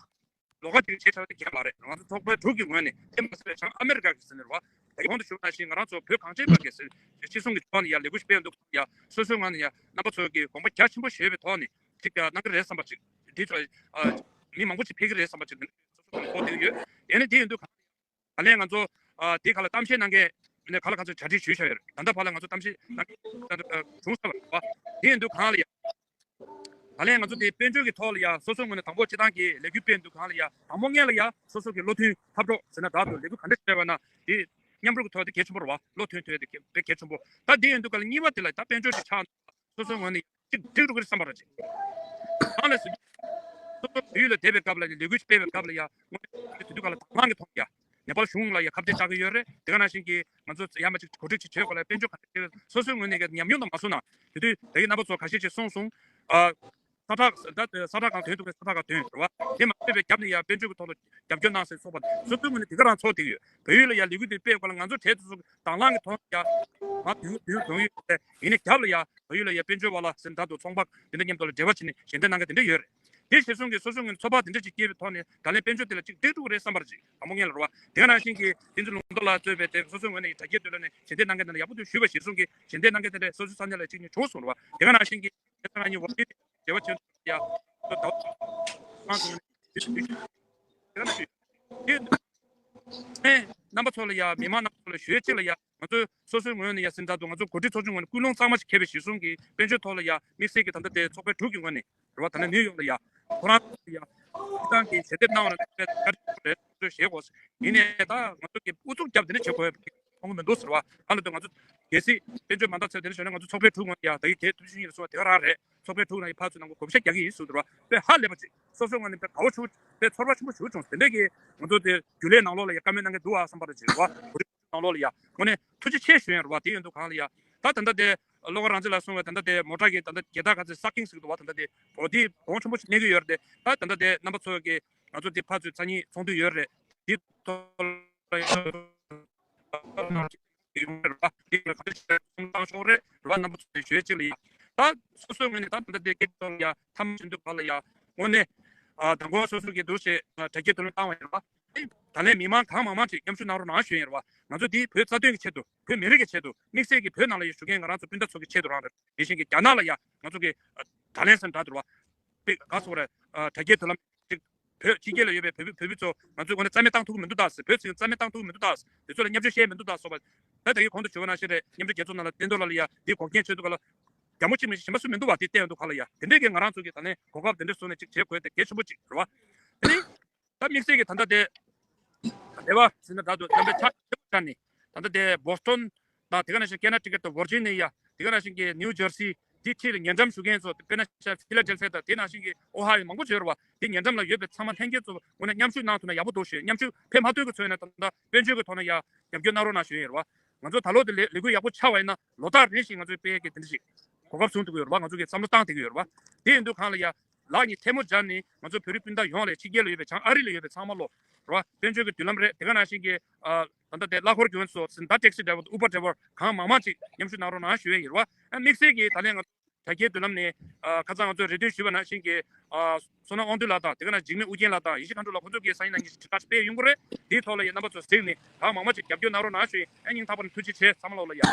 ལོགས་ཀ་ཅིག་བྱས་ཚར་དེ་གལ་མ་རེད། ང་ཚོ་ཚོགས་པ་དྲུག་གི་ངོས་ནས་དེ་མ་ཟད་པའི་བྱང་ཨ་མེ་རི་ཀ་གི་ཟེར་ནས་རུང་བ། ད་གོང་དུ་ཞུས་པ་ནང་བཞིན་ང་རང་ཚོ་བོད་གངས་ཅན་པ་གི་ཟེར་སྤྱི་ཚོགས་ཀྱི་ཐོག་ནས་ཡ་ལས་འགུལ་སྤེལ་འདུག་ཡ། སོ་སོའི་ངོས་ནས་ཡ་རྣམ་པ་ཚོ་གི་དགོངས་པ་རྒྱ་ཆེན་པོ་བཞེས་པའི་ཐོག་ནས་ཅིག་ཡ་གནང་གི་རེད་བསམ་པ་ཅིག་འདི་ཚོ་ཨ་མི་མང་པོ་ཅིག་ཕེབས་ཀྱི་རེད་བསམ་པ་ཅིག་འདི་ཚོ་ཚོགས་པ་ནས་ཕོག་བསྡད་ཀྱི་ཡོད། དེ་ནས་དེ་ཡིན་དུས་གང་ད་ལན་ང་ཚོ་ཨ་དེ་ག་ལ་གཏམ་བཤད་གནང་མཁན་མི་སྣ་ག་ལ་ག་ཚོད་གྲ་སྒྲིག་ཞུས་བཞག་ཡོད་རེད། ད་ལྟ་བར་ལ་ང་ཚོ་གཏམ་བཤད་གནང་མཁན་བྱུང་ཚར་བ་རེད་བ། དེ་ཡིན་དུས་གང་ལ་ཡ། ད་ལན་ང་ཚོ་དེ་དཔལ་འབྱོར་གྱི་ཐོག་ལ་ཡ་སོ་སོའི་ངོས་ནས་དང་པོ་སྤྱི་བཏང་གི་ལས་འགུལ་སྤེལ་འདུག་གང་ལ་ཡ་དང་པོ་སྔོན་ལ་ཡ་སོ་སོ་གི་བློ་མཐུན་འཐབ་གྲོགས་ཟེར་ན་འདྲ་འདུག་ལས་འགུལ་ག་འདྲ་སྤེལ་བ་ན་དེ་མཉམ་རུབ་ཀྱི་ཐོག་དེ་གལ་ཆེན་པོ་རེད་བ། བློ་མཐུན་ཐོག་དེ་གལ་དཔེ་གལ་ཆེན་པོ། ད་དེ་ཡིན་དུས་ག་ལ་གཉིས་པ་དེ་ལ་ད་དཔལ་འབྱོར་ཞིག་ཆགས་འདུག་སོ་སོའི་ངོས་ནས་ཅིག་འགྲིག་འགྲོ་གི་རེད་བསམ་པ་རེད་ཅིག་གང་ལ་ཟེར་སོ་སོ་བོད་ཡུལ་ལ་བསྡད་པའི་སྐབས་ལ་ལས་འགུལ་སྤེལ་བའི་སྐབས་ལ་ཡ་དངོས་གནས་དེ་དུས་ག་ལ་དང་བླངས་ཀྱི་ཐོག་ཡ་ནེ་པཱལ་གཞུང་ལ་ཡ་ཁ་གཏད་བཅག་གི་ཡོད་རེད། དེ་ག་ནང་བཞིན་གྱི་ང་ཚོ་ཡ་མ་ཅིག་གོ་སྒྲིག་ཅིག་བྱེད་དགོས་ལ་དཔལ་འབྱོར་ག་འདྲ་བྱེད་སོ་སོའི་ངོས་ནས་ཀྱི་ཉམས་མྱོང་དང་མ་སོང་ན་དེ་དུས་ད་གིན་རྣམ་པ་ཚོ་ཁ་ཤས་ཅིག་གསུངས་སོང་། ཨ་ས་ཁྲ་ད་ས་ཁྲ་གང་ཐོན་ཐུབ་པའི་ས་ཁྲ་གང་ཐོན་རེད་བ། དེ་མ་ཚད་པའི་རྒྱབ་ནས་ཡ་དཔལ་འབྱོར་གྱི་ཐོག་ལ་རྒྱབ་སྐྱོར་གནང་ཟེར་སོགས་པ་སོ་སོའི་ངོས་ནས་དེ་ག་རང་ཚོགས་བསྡད་ཀྱི་ཡོད། བོད་ཡུལ་ལ་ཡ་ལས་འགུལ་དེ་སྤེལ་དགོས་ལ་ང་ཚོ་གྲས་དེ་ཚོ་དང་བླངས་ཀྱི་ཐོག་ཡ་ང་དུས་དུས་དུང་ཡོད་དེ་ཡིན་ནའི་རྒྱབ་ལ་ཡ་བོད་ཡུལ་ལ་ཡ་དཔལ་འབྱོར་བ་ལ་ཟེར་ད་དུ་ཚོང་པ་དེ་འདྲ་མཉམ་དུ་ལ་འབྲེལ་བ་བྱས་ནས་ཞལ་འདེབས་གནང་མཁན་དེ་འདྲ་ཡོད་རེད། དེ་གཞིར་བཟུང་གིས་སོ་སོའི་ངོས་ནས་ཚོགས་པ་དེ་འདྲ་ཅིག་སྐྱེས་པའི་ཐོག་ནས་ད་ལན་དཔལ་འབྱོར་དེ་ལ་ཅིག་འགྲིག་འགྲོ་གི་རེད་བསམ་པ་རེད་ཅིག་དང་པོ་ངེད་ལ་རེད་བ། དེ་ག་ནང་བཞིན་གྱི་བསྟན་འཛིན་ལུང་རྟོགས་ལགས་གཙོས་པའི་དེ་སོ་སོའི་ངོས་ནས་དྲ་རྒྱའི་མདུན་ལམ་ནས་ཞལ་འདེབས་གནང་མཁན་དེ་ལ་ཡག་པོ་འདུག་ཞུས་པ་གཞིར་བཟུང་གིས་ཞལ་འདེབས་གནང་མཁན་དེ་འདྲ་སོ་སོའི་ས་གནས་ལ་གཅིག་གཉིས་བྱུང་སོང་རེད་བ། དེ་ག་ནང་བཞིན་གྱི་ང་ཚོ་ང་གཉིས་འོ་དེ་འབྲེལ་བ་བྱེད་ཡ་ད་ད་ཁང་ཚོ་ནས་དེ་ནང་བཞིན་དེ་ཨེ་རྣམ་པ་ཚོ་ལ་ཡ་མི་མང་རྣམ་པ་ཚོ་ལ་ཞུ་ཡ་གཅིག་ལ་ཡ་ང་ཚོ་སོ་སོའི་ངོས་ནས་ཡ་ཟིན་ད་དུ་ང་ཚོ་འགོ་ཁྲིད་ཚོགས་ཆུང་ངོས་ནས་ཀུན་སློང་གཙང་མ་ཞིག་འཁྱེར་བའི་གཞིར་བཟུང་གིས་དཔལ་འབྱོར་ཐོག་ལ་ཡ་དམིགས་བསལ་གྱི་ད་ལྟ་དེ་ཚོགས་པའི་དྲུག་གི་ངོས་ནས་རེད་བ། ད་ནི་ནིའུ་ཡོག་ལ་ཡ་ཁོ་རང་ཡ་སྤྱི་བཏང་གི་ཞལ་འདེབས་གནང་བ་ལ་དཔེ་བཀའ་དྲིན་ཆེ་རེད་བཟོ་བཞེས་དགོས། ཡིན་ནའི་ད་ང་ཚོ་གི་ཨུ་ཚུགས་རྒྱབ་དེ་འདྲ་བྱེད་དགོས་མཐོང་གི་མི་འདུག་ཟེར་བ། ད་ལ་དུ་ང་ཚོ་གལ་སྲིད་དཔལ་འབྱོར་མ་འདང་ཚད་དེ་འདྲ་བྱུང་ན་ང་ཚོ་ཚོགས་པའི་དྲུག་ངོས་ཡ་ད་གི་གལ་ཐུབ་ཤིང་ཡིན་སོང་བ་དེ་ག་རང་རེད། ཚོགས་པའི་དྲུག་ནང་ཡི་ཕར་ཚུར་ནང་གོ་བགོ་བཤའ་རྒྱག་གི་ཡིན་ཟེར་བ་དེ་ར་དཔེ་ཧ་ལས་པ་ཅིག་སོ་སོའི་ངོས་ནས་དཔེ་དགའ་བོ་བྱུང་། དཔེ་ཚོར་བ་ཆེན་པོ་བྱུང་བྱུང་། དེ་འདྲ་གི་ང་ཚོ་དེ་རྒྱུན་ལས་ནང་ལོགས་ལ་ཡ་བཀའ་མོལ་གནང་མཁན་འདུག་ཨ་བསམ་པ་ར་ཅིག་རེད་བ། ནང་ལོགས་ལ་ཡ་དངོས་གནས་ཐུགས་རྗེ་ཆེ་ཞུ་ཡ་རེད་བ། དེ་ཡིན་དུས་གང་ལ་ཡ་ད་ད་ལྟ་དེ་བློ་དགའ་རང་བཙན་ལ་གསུངས་བའི་ད་ལྟ་དེ་མོ་ཊ་གི་ད་ལྟ་རྒྱལ་དར་ག་ཚོད་སག་ཀིང་ཟེར་གི་འདུག་བ། ད་ལྟ་དེ་འོ་དེ་གོང་ཆེན་པོ་ཞིག་གནས་ཀྱི་ཡོད་རེད་དེ། ད་ད་ལྟ་དེ་རྣམ་པ་ཚོ་གི་ང་ཚོ་དེ་ཕར་ཚུར་ཚ་ཉིན་ཚོགས་འདུ་ཡོད་རེད། དེ་ཐོག་ལ་ཡ་ཡོང་རེད་བ། དེ་ལ་ག་རེ་བྱས་ཏང་ཤོག་རེད་རེད་བ། རྣམ་པ་ཚོ་ཞུ་ཡ་གཅིག་ལ་ཡ། ད་སོ་སོའི་ངོས་ནས་ད་ད་ལྟ་དེ་སྐད་ཐོག་ལ་ཡ་ཐམ་ཆེན་དུ་བ་ལ་ཡ་དངོས་གནས་ཨ་དང་པོ་སོ་སོ་གི་འདུག་ཞེས་དྲ་རྒྱའི་དུ་ལུང་བཏང་བ་ཡིན་རེད་བ། ད་ལན་མི་མང་གང་མང་མང་ཅིག་མཉམ་ཞུགས་གནང་རོགས་གནང་ཞུ་ཡིན་རེད་བ། ང་ཚོ་འདི་བོད་རྩ་དོན་གྱི་ཆེད་དུ་བོད་མི་རིགས་ཀྱི་ཆེད་དུ་དམིགས་བསལ་གྱི་བོད་ནང་ལ་ཡ་བཞུགས་མཁན་ང་རང་ཚོ་སྤུན་ཟླ་ཚོ་གི་ཆེད་དུ་རང་རེད། དེ་བཞིན་གྱི་རྒྱ་ནག་ལ་ཡ་ང་ཚོ་གི་ད་ལན་སེམས་དྲག་འདུག་བ། དཔེ་ག་སོགས་རེད། དྲ་རྒྱའི་དུ་ལམ་ཅིག་བོད་ཕྱི་རྒྱལ་ལ་ཡོད་པའི་བོད་བོད་བོད་ཚོ་ང་ཚོའི་ངོས་ནས་རྩ་མེད་བཏང་ཐུབ་ཀྱི་མི་འདུག་ད་ཟེར། བོད་ཚོས་རྩ་མེད་བཏང་ཐུབ་ཀྱི་མི་འདུག་ད་ཟེར། དེ་ཚོ་ལ་མཉམ་ཞུགས་བྱས་མི་འདུག་ད་སོགས་པ། ད་ད་གིན་གོང་དུ་ཞུ་བ་ནང་བཞིན་རེད། མཉམ་འབྲེལ་རྒྱལ་ཚོགས་ནང་ལ་བསྟན་རྡོར་ལགས་ལ་ཡ་འདི་འགོག་རྐྱེན་ཆེ་འདུག་ག་ལ། རྒྱ་མོ་གཅིག་མིན་ཞིག་གཞན་པ་སུ་མི་འདུག་བ། དེ་བསྟན་འདུག་ག་ལ་ཡ། དེ་འདྲས་ཀྱི་ང་རང་ཚོ་གི་ད་ལན་གོ་སྐབས་དེ་འདྲས་བཟུང་ནས་ཅིག་བྱེད་དགོས་དེ་གལ་ཆེན་པོ་ཅིག་རེད་བ། དེ་ནི་ད་དམིགས་བསལ་གྱི་ད་ལྟ་དེ་རེ་བ་ཟེར་ན་འདྲ་འདུག་རྣམ་པའི་ཆ་ཆེ་བོ་ཆ་ནི་ད་ལྟ་དེ་བོ་སི་ཊོན་དང་དེ་ག་ནང་བཞིན་ཀེ་ན་ཊི་ཀེཊ་དང་ཝར་ཇི་ནི་ཡ་དེ་ག་ནང་བཞིན་གྱི་ནིའུ་ཇར་སི། དེ་འཁྲིས་ལ་ཉེ་འགྲམ་བཞུགས་མཁན་ཚོ་དཔེར་ན་ཆ་ཕི་ལ་ཌེལ་ཕི་ཡ་དང་དེ་ནང་བཞིན་གྱི་ཨོ་ཧ་ཡོ་མང་པོ་ཡོད་རེད་བ། དེ་ཉེ་འགྲམ་ལ་ཡོད་པའི་ཚང་མ་ལྷན་རྒྱས་ཚོ་དངོས་གནས་མཉམ་ཞུགས་གནང་ཐུབ་ན་ཡག་པོ་འདུག་ཞུ། མཉམ་ཞུགས་ཕེབས་མ་ཐུབ་ཀྱི་ཚོད་ཡིན་ན་ད་ལྟ་དཔལ་འབྱོར་གྱི་ཐོག་ནས་ཡ་རྒྱབ་སྐྱོར་གནང་རོགས་གནང་ཞུ་ཡིན་རེད་བ། ང་ཚོ་ད་ལོ་དེ་ལས་ལས་འགུལ་ཡག་པོ་ཆགས་པ་ཡིན་ན་ལོ་ལྟར་རེ་བཞིན་ང་ཚོའི་དཔལ་གྱི་དེ་འདྲ་ཞིག་གོ་སྐབས་བཟུང་ཐུབ་ཀྱི་ཡོད་རེད་བ། ང་ཚོ་གི་བསམ་བློ་བཏང་བསྡད་ཀྱི་ཡོད་རེད་བ། དེ་ཡིན་དུས་གང་ལ་ཡ་ལག་གཉིས་ཐལ་མོ་སྦྱར་ནས་ང་ཚོ་བོད་རིགས་སྤུན་ཟླ་ཡོངས་ལ་ཕྱི་རྒྱལ་ལ་ཡོད་པའི་བྱང་ཨ་རི་ལ་ཡོད་པའི་ཚང་མ་ལོ་རེད་བ། དཔལ་འབྱོར་གྱི་མདུན་ལམ་རེད། དེ་ག་ནང་བཞིན་གྱི་ཨ་ད་ལྟ་དེ་གླ་འཁོར་གྱོན་སོགས་ཟིན་ད་ཊེག་སི་ཌ་རའི་ཝར་དང་ཨུ་བར་ཌ་རའི་ཝར་གང་མང་མང་ཅིག་མཉམ་ཞུགས་གནང་རོགས་གནང་ཞུ་ཡས་ཡིན་རེད་བ། ཨ་དམིགས་བསལ་གྱི་ད་ལན་ང་དྲ་རྒྱའི་མདུན་ལམ་ནས་ཨ་ཁ་སང་ང་ཚོས་རེ་འདུན་ཞུས་པ་ནང་བཞིན་གྱི་ཨ་བསོད་ནམས་དབང་འདུས་ལགས་དང་དེ་ག་ནང་འཇིགས་མེད་ཨུ་རྒྱན་ལགས་དང་ཡེ་ཤེས་མཁའ་འགྲོ་ལགས་ཁོང་ཚོ་གིས་སང་ཉིན་གནངས་ཉིན་ཁྲིད་ཁ་ཤས་སྤེལ་ཡོང་གི་རེད། དེའི་ཐོག་ལ་ཡང་རྣམ་པ་ཚོ་གཟིགས་ནས་གང་མང་མང་ཅིག་རྒྱབ་སྐྱོར་གནང་རོགས་གནང་ཞུ་ཡིན། ཨ་སྙིང་ཐག་པ་ནས་ཐུགས་རྗེ་ཆེ་ཚང་མ་ལོག་ལ་ཡ། ཡ།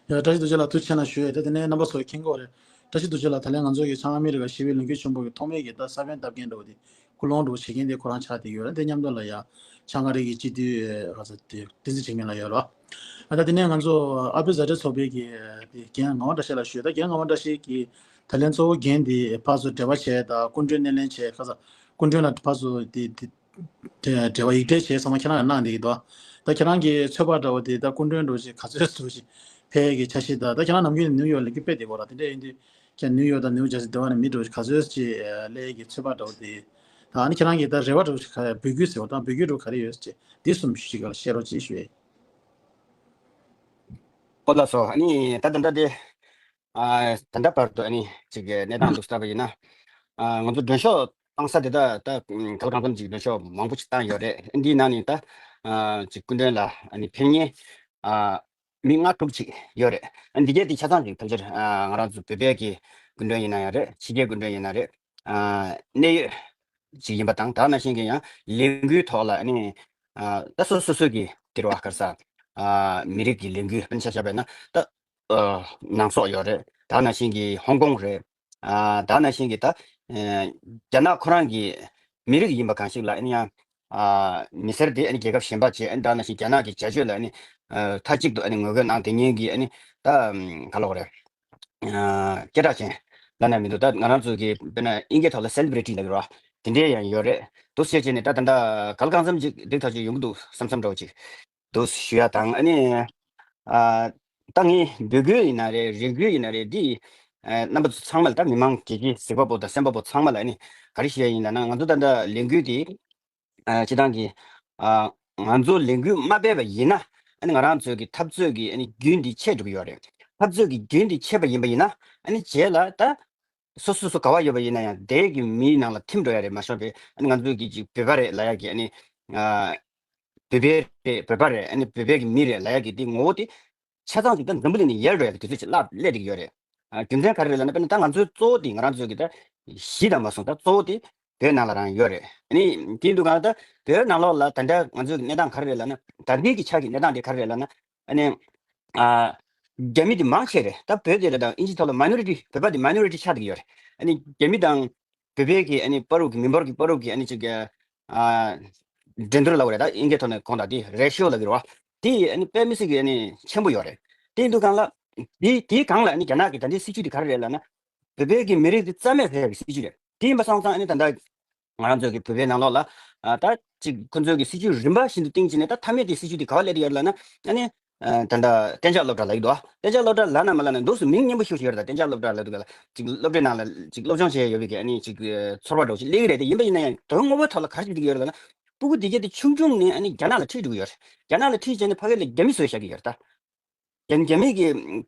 ཡ། བཀྲ་ཤིས་རྡོ་རྗེ་ལགས་ཐུགས་རྗེ་གནང་ཞུ་ཡས། ད་དེ་ནས་རྣམ་པ་ཚོ་མཁྱེན་གྱི་ཡོད་རེད། བཀྲ་ཤིས་རྡོ་རྗེ་ལགས་ད་ལན་ང་ཚོ་གི་བྱང་ཨ་མི་རི་ཀ་ཞི་བའི་ལས་འགུལ་ཆེན་པོ་གི་ཐོག་མའི་གི་ད་ས་བོན་བཏབ་མཁན་འདྲ་བོ་དེ་སྐུལ་སློང་འདྲ་བོ་བྱེད་མཁན་དེ་ཁོ་རང་ཆགས་བསྡད་ཡོད་རེད། དེ་མཉམ་དུ་ལ་ཡ་བྱང་ཨ་རི་གི་སྤྱི་འཐུས་ཨ་ས་དེ་བསྟན་འཛིན་འཇིགས་མེད་ལགས་ཡོད་རེད། ཨ་ད་དེ་ནས་ང་ཚོ་ཨ་བྷི་ཛ་དྲ་ཚོགས་པའི་གི་དེ་རྒན་ངག་དབང་བཀྲ་ཤིས་ལགས་ཞུ་ཡས། ད་རྒན་ངག་དབང་བཀྲ་ཤིས་ཀྱིས་ད་ལན་གཙོ་བོ་འགན་དེ་ཕར་ཚུར་འབྲེལ་བ་བྱས་དང་སྐུ་མགྲོན་སྣེ་ལེན་བྱས་ཁ་ས་སྐུ་མགྲོན་ལ་ཕར་ཚུར་དེ་དེ། དེ་འབྲེལ་བ་ཡིག་ཕྲེང་བྱས་ཚང་མ་ཁྱེད་རང་ལ་གནང་བསྡད་ཀྱི་འདུག་ད་ཁྱེད་རང་གི་ཚོད་དཔག་འདྲ་བོ་དེ་ད་སྐུ་མགྲོན་འདྲ་བོ་ཞིག་ག་ཚོད་འདྲ་བོ་ཞིག་ཕེབས་ཀྱི་འཆར་གཞི་དང་། ད་ཁྱེད་རང་ནམ་རྒྱུན་ནིའུ་ཡོག་ལ་སྐད་ཕེབས་བསྡད་ཀྱི་ཡོད་རེད། དེ་འདྲ་ཡིན་དུས་ཁྱེད་ནིའུ་ཡོག་དང་ནིའུ་ཇར་སི་སྡེ་བ་ནས་མི་འདྲ་བོ་ཞིག་ག་ཚོད་ཅིག་སླེབས་ཀྱི་ཚོད་དཔག་འདྲ་བོ་དེ་དང་། ཨ་ནི་ཁྱེད་རང་གི་ད་རེ་བ་འདྲ་བོ་ཞིག་ག་རེ། འབོད་སྐུལ་ཟེར་བ་དང་འབོད་སྐུལ་འདྲ་བོ་ག་རེ་ཡོད་ཅེས་འདི་གསུམ་ཞིག་ག་ལ་བཤད་རོགས་ཅེས་ཞུ་ཡས། ཨོ་ལགས་སོ། ཨ་ནི་ད་ད་ལྟ་དེ། ཨ་ད་ལྟ་བར་དུ་ཨ་ནི་ཅིག་གནས་སྟངས་འདུག་ལྟ་བ་ཡིན་ན། ཨ་ང་ཚོ་མགྲོན་ཤོག་བཏང་ས་དེ་ད་ད་ག་ལ་གང་འཚམ་ཅིག་མགྲོན་ཤོག་མང་པོ་ཅིག་བཏང་ཡོད་རེད། འདིའི་ནང་ནས་ད་ཨ་ཅིག་སྐུ་མགྲོན་ལ་ཨ་ནི་ཕེབས་མཁན་ཨ་མི་ལྔ་དྲུག་ཅིག་ཡོད་རེད། ཨ་འདི་གས་དེ་ཆ་ཚང་ཅིག་ཕལ་ཆེར་ཨ་ང་རང་ཚོ་བོད་པའི་གི་སྐུ་མགྲོན་ཡིན་ན་ཡང་རེད། ཕྱི་རྒྱལ་སྐུ་མགྲོན་ཡིན་ན་རེད། ཨ་གནད་ཡོད་ཅིག་ཡིན་པ་དང་། ད་ནང་བཞིན་གྱི་ཡང་ལས་འགུལ་ཐོག་ལ་ཨ་ནི་ཨ་ད་སོ་སོ་སོ་གི་དེ་རུ་ཨ་ག་རེ་ཟ། ཨ་མི་རིགས་ཀྱི་ལས་འགུལ་དཔེར་ན་ཆ་བཞག་པ་ཡིན་ན་ད་ཨ་ནང་སོག་ཡོད་རེད། ད་ནང་བཞིན་གྱི་ཧོང་ཀོང་རེད། ཨ་ད་ནང་བཞིན་གྱི་ད་ཨ་རྒྱ་ནག་ཁོ་རང་གི་མི་རིགས་ཡིན་པ་གང་ཞིག་ལ་ཨ་ནི་ཡང་ཨ་མི་སེར་དེ་ཨ་ནི་རྒྱལ་ཁབ་གཞན་པ་བྱས། ཨ་ནི་ད་ནང་བཞིན་རྒྱ་ནག་གི་བྱ་སྤྱོད་ལ་ཨ་ནི་ཨ་མཐའ་གཅིག་ཏུ་ཨ་ནི་ངོ་རྒོལ་གནང་བསྡད་མཁན་གྱི་ཨ་ནི་ད་ཨམ་ག་ལབ་དགོས་རེད། ཨ་སྐད་གྲགས་ཅན་ལབ་ན་མི་འདུག་ད་ང་རང་ཚོ་གི་དཔེར་ན་དབྱིན་སྐད་ཐོག་ལ་སེ་ལེ་བྷི་རི་ཊི་ལབ་ཀྱི་རེད་བ། དེ་འདྲའི་ཡང་ཡོད་རེད། འདུག་སེ་བྱས་ནས་ད་ད་ལྟ་ག་ལ་གང་འཚམ་ཅིག་འགྲིག་ཐག་ཆོད་ཡོང་གི་འདུག་བསམ་བསམ་འདྲ་བོ་ཅིག་འདུག་ཞུ་ཡ་དང་། ཨ་ནི་ཨ་ད་ངས་འབོད་སྐུལ་ཡིན་ན་རེད། རེ་སྐུལ་ཡིན་ན་རེད། འདི་ཨ་རྣམ་པ་ཚོ་ཚང་མ་ལ། ད་མི་མང་རྒྱལ་གཅེས་གཟིགས་པ་པོ་དང་གསན་པ་པོ་ཚང་མ་ལ་ཨ་ནི་ག་རེ་ཞུ་ཡ་ཡིན་ལབ་ན། ང་ཚོ་ད་ལྟ་ལས་འགུལ་འདི་ཨ་སྤྱི་བཏང་གི་ཨ་ང་ཚོ་ལས་འགུལ་མ་སྤེལ་བ་ཡིན་ན་ཨ་ནི་ང་རང་ཚོའི་གི་འཐབ་རྩོད་ཀྱི་ཨ་ནི་རྒྱུན་འདི་ཆད་འགྲོ་གི་ཡོད་རེད། འཐབ་རྩོད་ཀྱི་རྒྱུན་འདི་ཆད་པ་ཡིན་པ་ཡིན་ན་ཨ་ནི་རྗེས་ལ་ད་སོ་སོ་སོ་ག་བ་ཡོད་པ་ཡིན་ན་ཡང་དེ་གི་མིའི་ནང་ལ་ཐིམ་འགྲོ་ཡ་རེད། མ་གཞི་བོད་པའི་ཨ་ནི་ང་ཚོའི་གི་ཅིག་བོད་པ་རེད་ལབ་ཡ་གི་ཨ་ནི་ཨ་བོད་པའི་རེད། བོད་པ་རེད། ཨ་ནི་བོད་པའི་གི་མི་རེད་ལབ་ཡ་གི་དེ་ངོ་བོ་དེ་ཆ་ཚང་ཅིག་ད་འཛམ་བུ་གླིང་ནས་ཡལ་འགྲོ་ཡ་གི་དུས་ཚོད་ཅིག་སླེབས་སླེབས་བསྡད་ཀྱི་ཡོད་རེད། ཨ་རྒྱུ་མཚན་ག་རེ་རེད་ལབ་ན། དཔེར་ན་ད་ང་ཚོའི་གཙོ་བོ་དེ་ང་རང་ཚོའི་གི་ད་གཞིས་དང་མ་སོང་ད་གཙོ་བོ་དེ་བོད་ནང་ལ་རང་ཡོད་རེད། ཨ་ནི་དེ་ཡིན་དུས་གང་ལ་ད་བོད་ནང་ལོགས་ལ་ད་ལྟ་ང་ཚོའི་གི་གནས་སྟངས་ག་རེ་རེད་ལབ་ན། ད་ལྟའི་གི་ཆ་གི་གནས་སྟངས་དེ་ག་རེ་རེད་ལབ་ན། ཨ་ནི་ཨ་རྒྱ་མི་དེ་མང་ཆེ་རེད། ད་བོད་དེ་ལ་དང་ཨིན་ཇི་ཐོག་ལ་མའི་ནོ་རི་ཊི། བོད་པ་དེ་མའི་ནོ་རི་ཊི་ཆགས་བསྡད་ཀྱི་ཡོད་རེད། ཨ་ནི་རྒྱ་མི་དང་བོད་པའི་གི་ཨ་ནི་བར་དུ་གི་མི་འབོར་གྱི་བར་དུ་གི་ཨ་ནི་ཅིག་ཨ་འགྲན་བསྡུར་ལབ་དགོས་རེད། ད་ཨིན་སྐད་ཐོག་ནས་གོང་དང་དེ་རེ་ཤི་ཡོ་ལབ་ཀྱི་རེད་བ། དེ་ཨ་ནི་དཔེ་མི་སྲིད་ཀྱི་ཨ་ནི་ཆེན་པོ་ཡོད་རེད། དེ་ཡིན་དུས་གང་ལ་དེ་དེའི་སྒང་ལ་ཨ་ནི་རྒྱ་ནག་གི་ད་ལྟའི་སྲིད་ཇུས་དེ་ག་རེ་རེད་ལབ་ན། བོད་པའི་གི་མི་རིགས་དེ་རྩ་མེད་བཟོ་ཡ་གི་སྲིད་ཇུས་རེད། དེ་ཡིན་པ་སོང་ཙང་ཨ་ནི་ད་ལྟ་ང་རང་ཚོའི་གི་བོད་པའི་ནང་ལོགས་ལ་ཨ་ད་ཅིག་ཁོ་ཚོའི་གི་སྲིད་ཇུས་རིམ་པ་བཞིན་དུ་བཏིང་བྱས་ནས། ད་མཐའ་མའི་དེ་སྲིད་ཇུས་དེ་ག་པར་སླེབས་ཀྱི་ཡོད་རེད་ལབ་ན། ཨ་ནི་ཨ་ད་ལྟ་གཏན་འཇགས་སློབ་གྲྭ་ལབ་ཀྱི་འདུག་ཨ། གཏན་འཇགས་སློབ་གྲྭ་ལབ་ན་མ་ལབ་ན་འདུག་སེ་མིང་སྙན་པོ་ཞིག་ཡོད་རེད། ད་གཏན་འཇགས་སློབ་གྲྭ་ལབ་དུས་ག་ལ་ཅིག་སློབ་གྲྭའི་ནང་ལ་ཅིག་སློབ་སྦྱོང་བྱེད་ཡ་ཡོད་པའི་གི་ཨ་ནི་ཅིག་ཚོར་བ་འདྲ་བོ་ཅིག་སླེབས་ཀྱི་རེད། དེ་ཡིན་པ་ཡིན་ན་ཡང་དོན་དངོས་པོའི་ཐོག་ལ་ག་རེ་བྱེད་ཀྱི་ཡོད་རེད་ལབ་ན། སྤུ་གུ་དེ་གས་དེ་ཆུང་ཆུང་ནས་ཨ་ནི་རྒྱ་ནག་ལ་ཁྲིད་འགྲོ་གི་ཡོད་རེད། རྒྱ་ནག་ལ་ཁྲིད་བྱས་ནས་ཕ་གི་ལ་རྒྱ་མི་བཟོས་བཞག་གི་ཡོད་རེད་ད། རྒྱ་རྒྱ་མི་གི་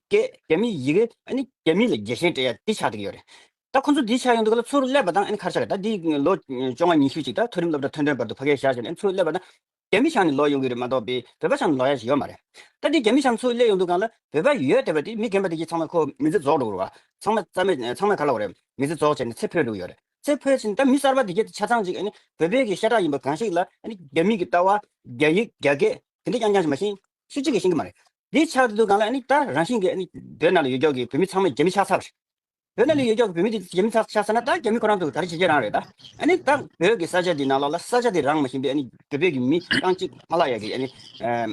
སྐད། རྒྱ་མི་ཡི་གེ། ཨ་ནི་རྒྱ་མི་ལ་རྒྱལ་ཞེན་སྤྲད་ཡ་འདི་ཆགས་བསྡད་ཀྱི་ཡོད་རེད། ད་ཁོ་ཚོ་འདི་ཆགས་ཡོང་དུས་ག་ལ་ཚུར་སླེབས་པ་དང་ཨ་ནི་ག་རེ་ཆགས་རེད། ད་འདི་ལོ་བཅོ་ལྔ་ཉི་ཤུ་ཅིག་ད་མཐོ་རིམ་སློབ་གྲྭ་ཐོན་ཐོན་བར་དུ་ཕ་གིར་བཞག་བྱས་ནས་ཚུར་སླེབས་པ་ན་རྒྱ་མི་ཆགས་ནས་ལོག་ཡོང་གི་རེད་མ་གཏོགས་པའི་བོད་པ་ཆགས་ནས་ལོག་ཡ་ཞིག་ཡོད་མ་རེད། ད་འདི་རྒྱ་མི་ཆགས་ནས་ཚུར་སླེབས་ཡོང་དུས་ག་ལ་བོད་པ་ཡོད་བསྡད་པ་དེ་མི་རྒན་པ་དེ་གྱད་ཚང་མ་ཁོ་མི་ཚེ་རྫོགས་འགྲོ་གི་རེད་བ། ཚང་མ་རྩ་མེད། ཚང་མ་ག་ལབ་དགོས་རེད། མི་ཚེ་རྫོགས་བྱས་ནས་ཚེ་འཕོས་འགྲོ་གི་ཡོད་རེད། ཚེ་འཕོས་ཕྱིན་ད་མི་གསར་པ་དེ་གྱད་དེ་ཆ་ཚང་ཅིག་ཨ་ནི་བོད་པའི་གི་ཤ་ཁྲག་ཡིན་པ་གང་ཞིག་ལ་ཨ་ནི་རྒྱ་མི་གི་ལྟ་བ། རྒྱ་ཡིག་རྒྱ་སྐད་དེ་འདྲ་རྐྱང་རྐྱང་ཞིག་མ་ཤེས། སུ་གཅིག་གིས་ཤེས་ཀྱི་མ་རེད། འདི་ཆགས་དུས་གང་ལ་ཨ་ནི་ད་རང་བཞིན་གྱིས་ཨ་ནི་བོད་ནང་ལ་ཡོད་ཀྱོག་གི་བོད་མི་ཚང་མ་རྒྱ་མི་ཆགས་ཚར་རེད། བོད་ནང་ལ་ཡོད་ཀྱོག་གི་བོད་མི་དེ་རྒྱ་མི་ཆགས་ཆགས་ཚར་ན་ད་རྒྱ་མི་ཁོ་རང་ཚོ་ག་རེ་བྱེད་ཀྱི་རང་རེད་ད། ཨ་ནི་ད་བོད་ཀྱི་ས་ཆ་དེ་ནང་ལོགས་ལ་ས་ཆ་དེ་རང་མ་བཞིན་པའི་ཨ་ནི་བོད་པའི་གི་མི་རྐང་གཅིག་མ་ལྷག་ཡ་གི་ཨ་ནི་ཨ་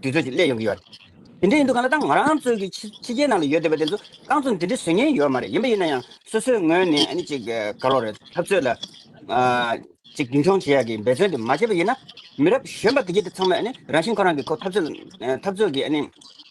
དུས་ཚོད་ཅིག་སླེབས་ཡོང་གི་ཡོད་རེད། དེ་འདྲ་ཡིན་དུས་གང་ལ་ད་ང་རང་ཚོའི་གི་ཕྱི་ཕྱི་རྒྱལ་ནང་ལ་ཡོད་བསྡད་པ་དེ་ཚོ་རྐང་ཚོ་འདི་འདྲ་བཟོ་མཁན་ཡོད་མ་རེད། ཡིན་པ་ཡིན་ན་ཡང་སོ་སོའི་ངོས་ནས་ཨ་ནི་ཅིག་ག་རེ་རེད། འཐབ་རྩོད་ལ་ཨ་ཅིག་རྒྱུན་འཁྱོངས་བྱེད་ཡ་གི་འབད་བརྩོན་དེ་མ་བྱས་པ་ཡིན་ན། མི་རབས་གཞོན་པ་དེ་གྱད་དེ་ཚང་མས་ཨ་ནི་རང་བཞིན་ཁོ་རང་གི་ཁོ་འཐབ་རྩོད་ཨ་འཐབ་རྩོད་ཀྱི་ཨ་ནི་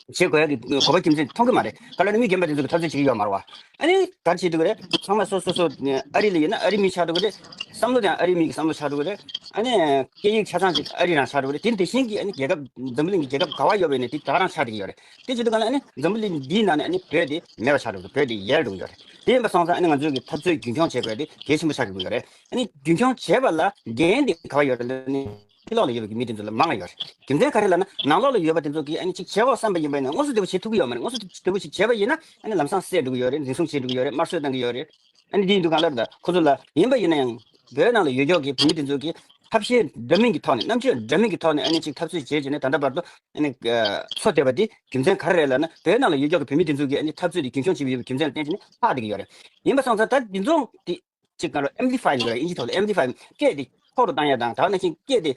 བྱེད་དགོས་ཡ་གི་གོ་བ་རྒྱུ་མཚན་མཐོང་གི་མ་རེད། ག་ལ་ནི་མི་རྒན་པ་དེ་ཚོ་གི་འཐབ་རྩོད་བྱེད་ཀྱི་ཡོད་མ་རེད་བ། ཨ་ནི་ག་རེ་བྱེད་འདུག་གི་རེད། ཚང་མ་སོ་སོ་སོ་ཨ་རི་ལ་ཡོད་ན་ཨ་རི་མི་ཆགས་འགྲོ་གི་རེད། བསམ་བློ་དེ་ཡང་ཨ་རི་མི་གི་བསམ་བློ་ཆགས་འགྲོ་གི་རེད། ཨ་ནི་སྐད་ཡིག་ཆ་ཚང་ཅིག་ཨ་རི་རང་ཆགས་འགྲོ་གི་རེད། དེ་དེ་བཞིན་གྱི་ཨ་ནི་རྒྱལ་ཁབ་འཛམ་བུ་གླིང་གི་རྒྱལ་ཁབ་ག་བ་ཡོད་པ་ཡིན་ནའི་དེ་ད་ག་རང་ཆགས་བསྡད་ཀྱི་ཡོད་རེད། དེ་བྱེད་དུས་གང་ལ་ཨ་ནི་འཛམ་བུ་གླིང་འདིའི་ནང་ནས་ཨ་ནི་བོད་དེ་མེད་པ་ཆགས་འགྲོ་གི་རེད། བོད་དེ་ཡལ་འགྲོ་གི་ཡོད་རེད། དེ་ཡིན་པ་སོང་ཙང་ཨ་ནི་ང་ཚོའི་གི་འཐབ་རྩོད་རྒྱུན་འཁྱོངས་བྱེད་དགོས་ཡ་དེ་གལ་ཆེན་པོ་ཆགས་ཀྱི་ཡོད་རེད། ཨ་ནི་རྒྱུན་འཁྱོངས་བྱེད་པ་ལ་འགན་དེ་ག་བ་ཡོད་རེད་ལབ་ན་ཕྱི་ལོགས་ལ་ཡོད་པའི་གི་མི་དེ་ཚོ་ལ་མང་ང་ཡོད་རེད། རྒྱུ་མཚན་ག་རེ་ལབ་ན་ནང་ལོགས་ལ་ཡོད་པ་དེ་ཚོ་གིས་ཨ་ནི་ཅིག་བྱེད་དགོས་བསམ་པ་ཡིན་པ་ཡིན་ན་དངོས་སུ་དེ་པོ་བྱེད་ཐུབ་ཀྱི་ཡོད་མ་རེད། དངོས་སུ་དེ་པོ་ཞིག་བྱས་པ་ཡིན་ན་ཨ་ནི་ལམ་སང་བསད་འགྲོ་གི་ཡོད་རེད། འཛིན་བཟུང་བྱེད་འགྲོ་གི་ཡོད་རེད། དམར་གསོད་གཏོང་གི་ཡོད་རེད། ཨ་ནི་དེ་ཡིན་དུས་གང་ལ་ད་ཁོ་ཚོ་ལ་ཡིན་པ་ཡིན་ན་ཡང་བོད་ནང་ལ་ཡོད་ཀྱོག་གི་བོད་མི་དེ་ཚོ་གིས་ཐབས་ཤེས་འདྲ་མིན་གྱི་ཐོག་ནས་རྣམ་དཔྱོད་འདྲ་མིན་གྱི་ཐོག་ནས་ཨ་ནི་ཅིག་འཐབ་རྩོད་བྱས་བྱས་ནས་ད་ལྟ་བར་དུ་ཨ་ནི་འཚོ་བསྡད་པ་དེ་རྒྱུ་མཚན་ག་རེ་རེད་ལབ་ན་བོད་ནང་ལ་ཡོད་ཀྱོག་གི་བོད་མི་དེ་ཚོ་གིས་ཨ་ནི་འཐབ་རྩོད་དེ་རྒྱུན་འཁྱོངས་བྱེད་ཀྱི་ཡོད་པའི་རྒྱུ་མཚན་ལ་བརྟེན་བྱས་ནས་ལྷག་བསྡད་ཀྱི་ཡོད་རེད། ཡིན་པ་སོང་ཙང་ད་འདི་ཚོ་དེ་ཅིག་ག་རེ་ཨེམ་པི་ལི་ཕའི་ལབ་ཀྱི་རེད། ཨིན་ཇི་ཐོག་ལ་ཨེམ་པི་ལི་ཕའི་སྐད་དེ་ཐོག་ཏུ་བཏང་ཡ་དང་ད་ག་ནང་བཞིན་སྐད་དེ་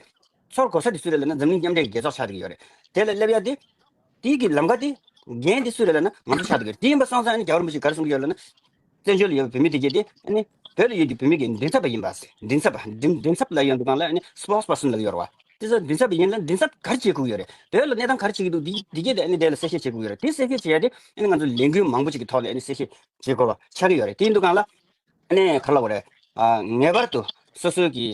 ཚོར་གོ་ས་དེ་སུ་རེད་ལབ་ན་འཛམ་གླིང་མཉམ་འབྲེལ་གྱི་རྒྱལ་ཚོགས་ཆགས་བསྡད་ཀྱི་ཡོད་རེད། དེ་ལ་སླེབས་ཡ་དེ་དེའི་གི་ལམ་ཁ་དེ་འགན་དེ་སུ་རེད་ལབ་ན་ང་ཚོ་ཆགས་བསྡད་ཀྱི་རེད། དེ་ཡིན་པ་སོང་ཙང་ཨ་ནི་རྒྱལ་བ་རིན་པོ་ཆེས་ག་རེ་གསུང་གི་ཡོད་ལབ་ན། བཙན་བྱོལ་ལ་ཡོད་པའི་བོད་མི་དེ་གྱད་དེ་ཨ་ནི་བོད་ལ་ཡོད་ཀྱི་བོད་མི་གི་མགྲིན་ཚབ་པ་ཡིན་པ། མགྲིན་ཚབ་པ་མགྲིན་མགྲིན་ཚབ་ལབ་ཡོང་དུས་གང་ལ་ཨ་ནི་སི་པོགས་པར་སོན་ལབ་ཀྱི་ཡོད་རེད་བ། དེ་ཚོ་མགྲིན་ཚབ་པ་ཡིན་ལ་མགྲིན་ཚབ་ག་རེ་བྱེད་དགོས་ཀྱི་ཡོད་རེད། བོད་ལ་གནས་སྟངས་ག་རེ་བྱེད་ཀྱི་འདུག་འདི་འདི་གྱད་དེ་ཨ་ནི་དེ་ལ་གསལ་བཤད་བྱེད་དགོས་ཀྱི་ཡོད་རེད། དེ་གསལ་བཤད་བྱེད་ཡ་དེ་ཨ་ནི་ང་ཚོ་ལས་འགུལ་མང་པོ་ཅིག་གི་ཐོག་ནས་ཨ་ནི་གསལ་བཤད་བྱེད་དགོས་པ་ཆགས་ཀྱི་ཡོད་རེད། དེ་ཡིན་དུས་གང་ལ་ཨ་ནི་ག་རེ་ལབ་དགོས་རེད། ཨ་ངེས་པར་དུ་སོ་སོའི་གི་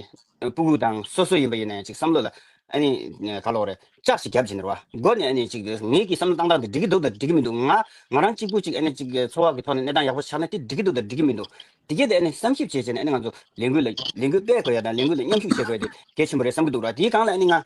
ཨ་སྤུ་གུ་དང་སོ་སོ་ཡིན་པ་ཡིན་ན་ཡང་ཅིག་བསམ་བློ་ལ་ཨ་ནི་ག་རེ་ལབ་དགོས་རེད། ལྕག་ཅིག་བརྒྱབ་བྱས་ནས་རེད་བ། མགོ་ནས་ཨ་ནི་ཅིག་ངེད་ཀྱི་བསམ་བློ་བཏང་སྟངས་དེ་འགྲིག་གི་འདུག་དང་འགྲིག་གི་མི་འདུག་ང་ང་རང་གཅིག་པུ་ཅིག་ཨ་ནི་ཅིག་འཚོ་བ་གི་ཐོག་ནས་གནས་སྟངས་ཡག་པོ་ཆགས་ན་དེ་འགྲིག་གི་འདུག་དང་འགྲིག་གི་མི་འདུག་དེ་གྱད་དེ་ཨ་ནི་བསམ་ཞིབ་བྱས་བྱས་ནས་ཨ་ནི་ང་ཚོ་ལས་འགུལ་ལ་ལས་འགུལ་སྤེལ་དགོས་ཡ་དང་ལས་འགུལ་ལ་མཉམ་ཞུགས་བྱེད་དགོས་ཡ་དེ་གལ་ཆེན་པོ་རེད་བསམ་གྱི་འདུག་ར། དེའི་སྒང་ལ་ཨ་ནི་ང་ཨ་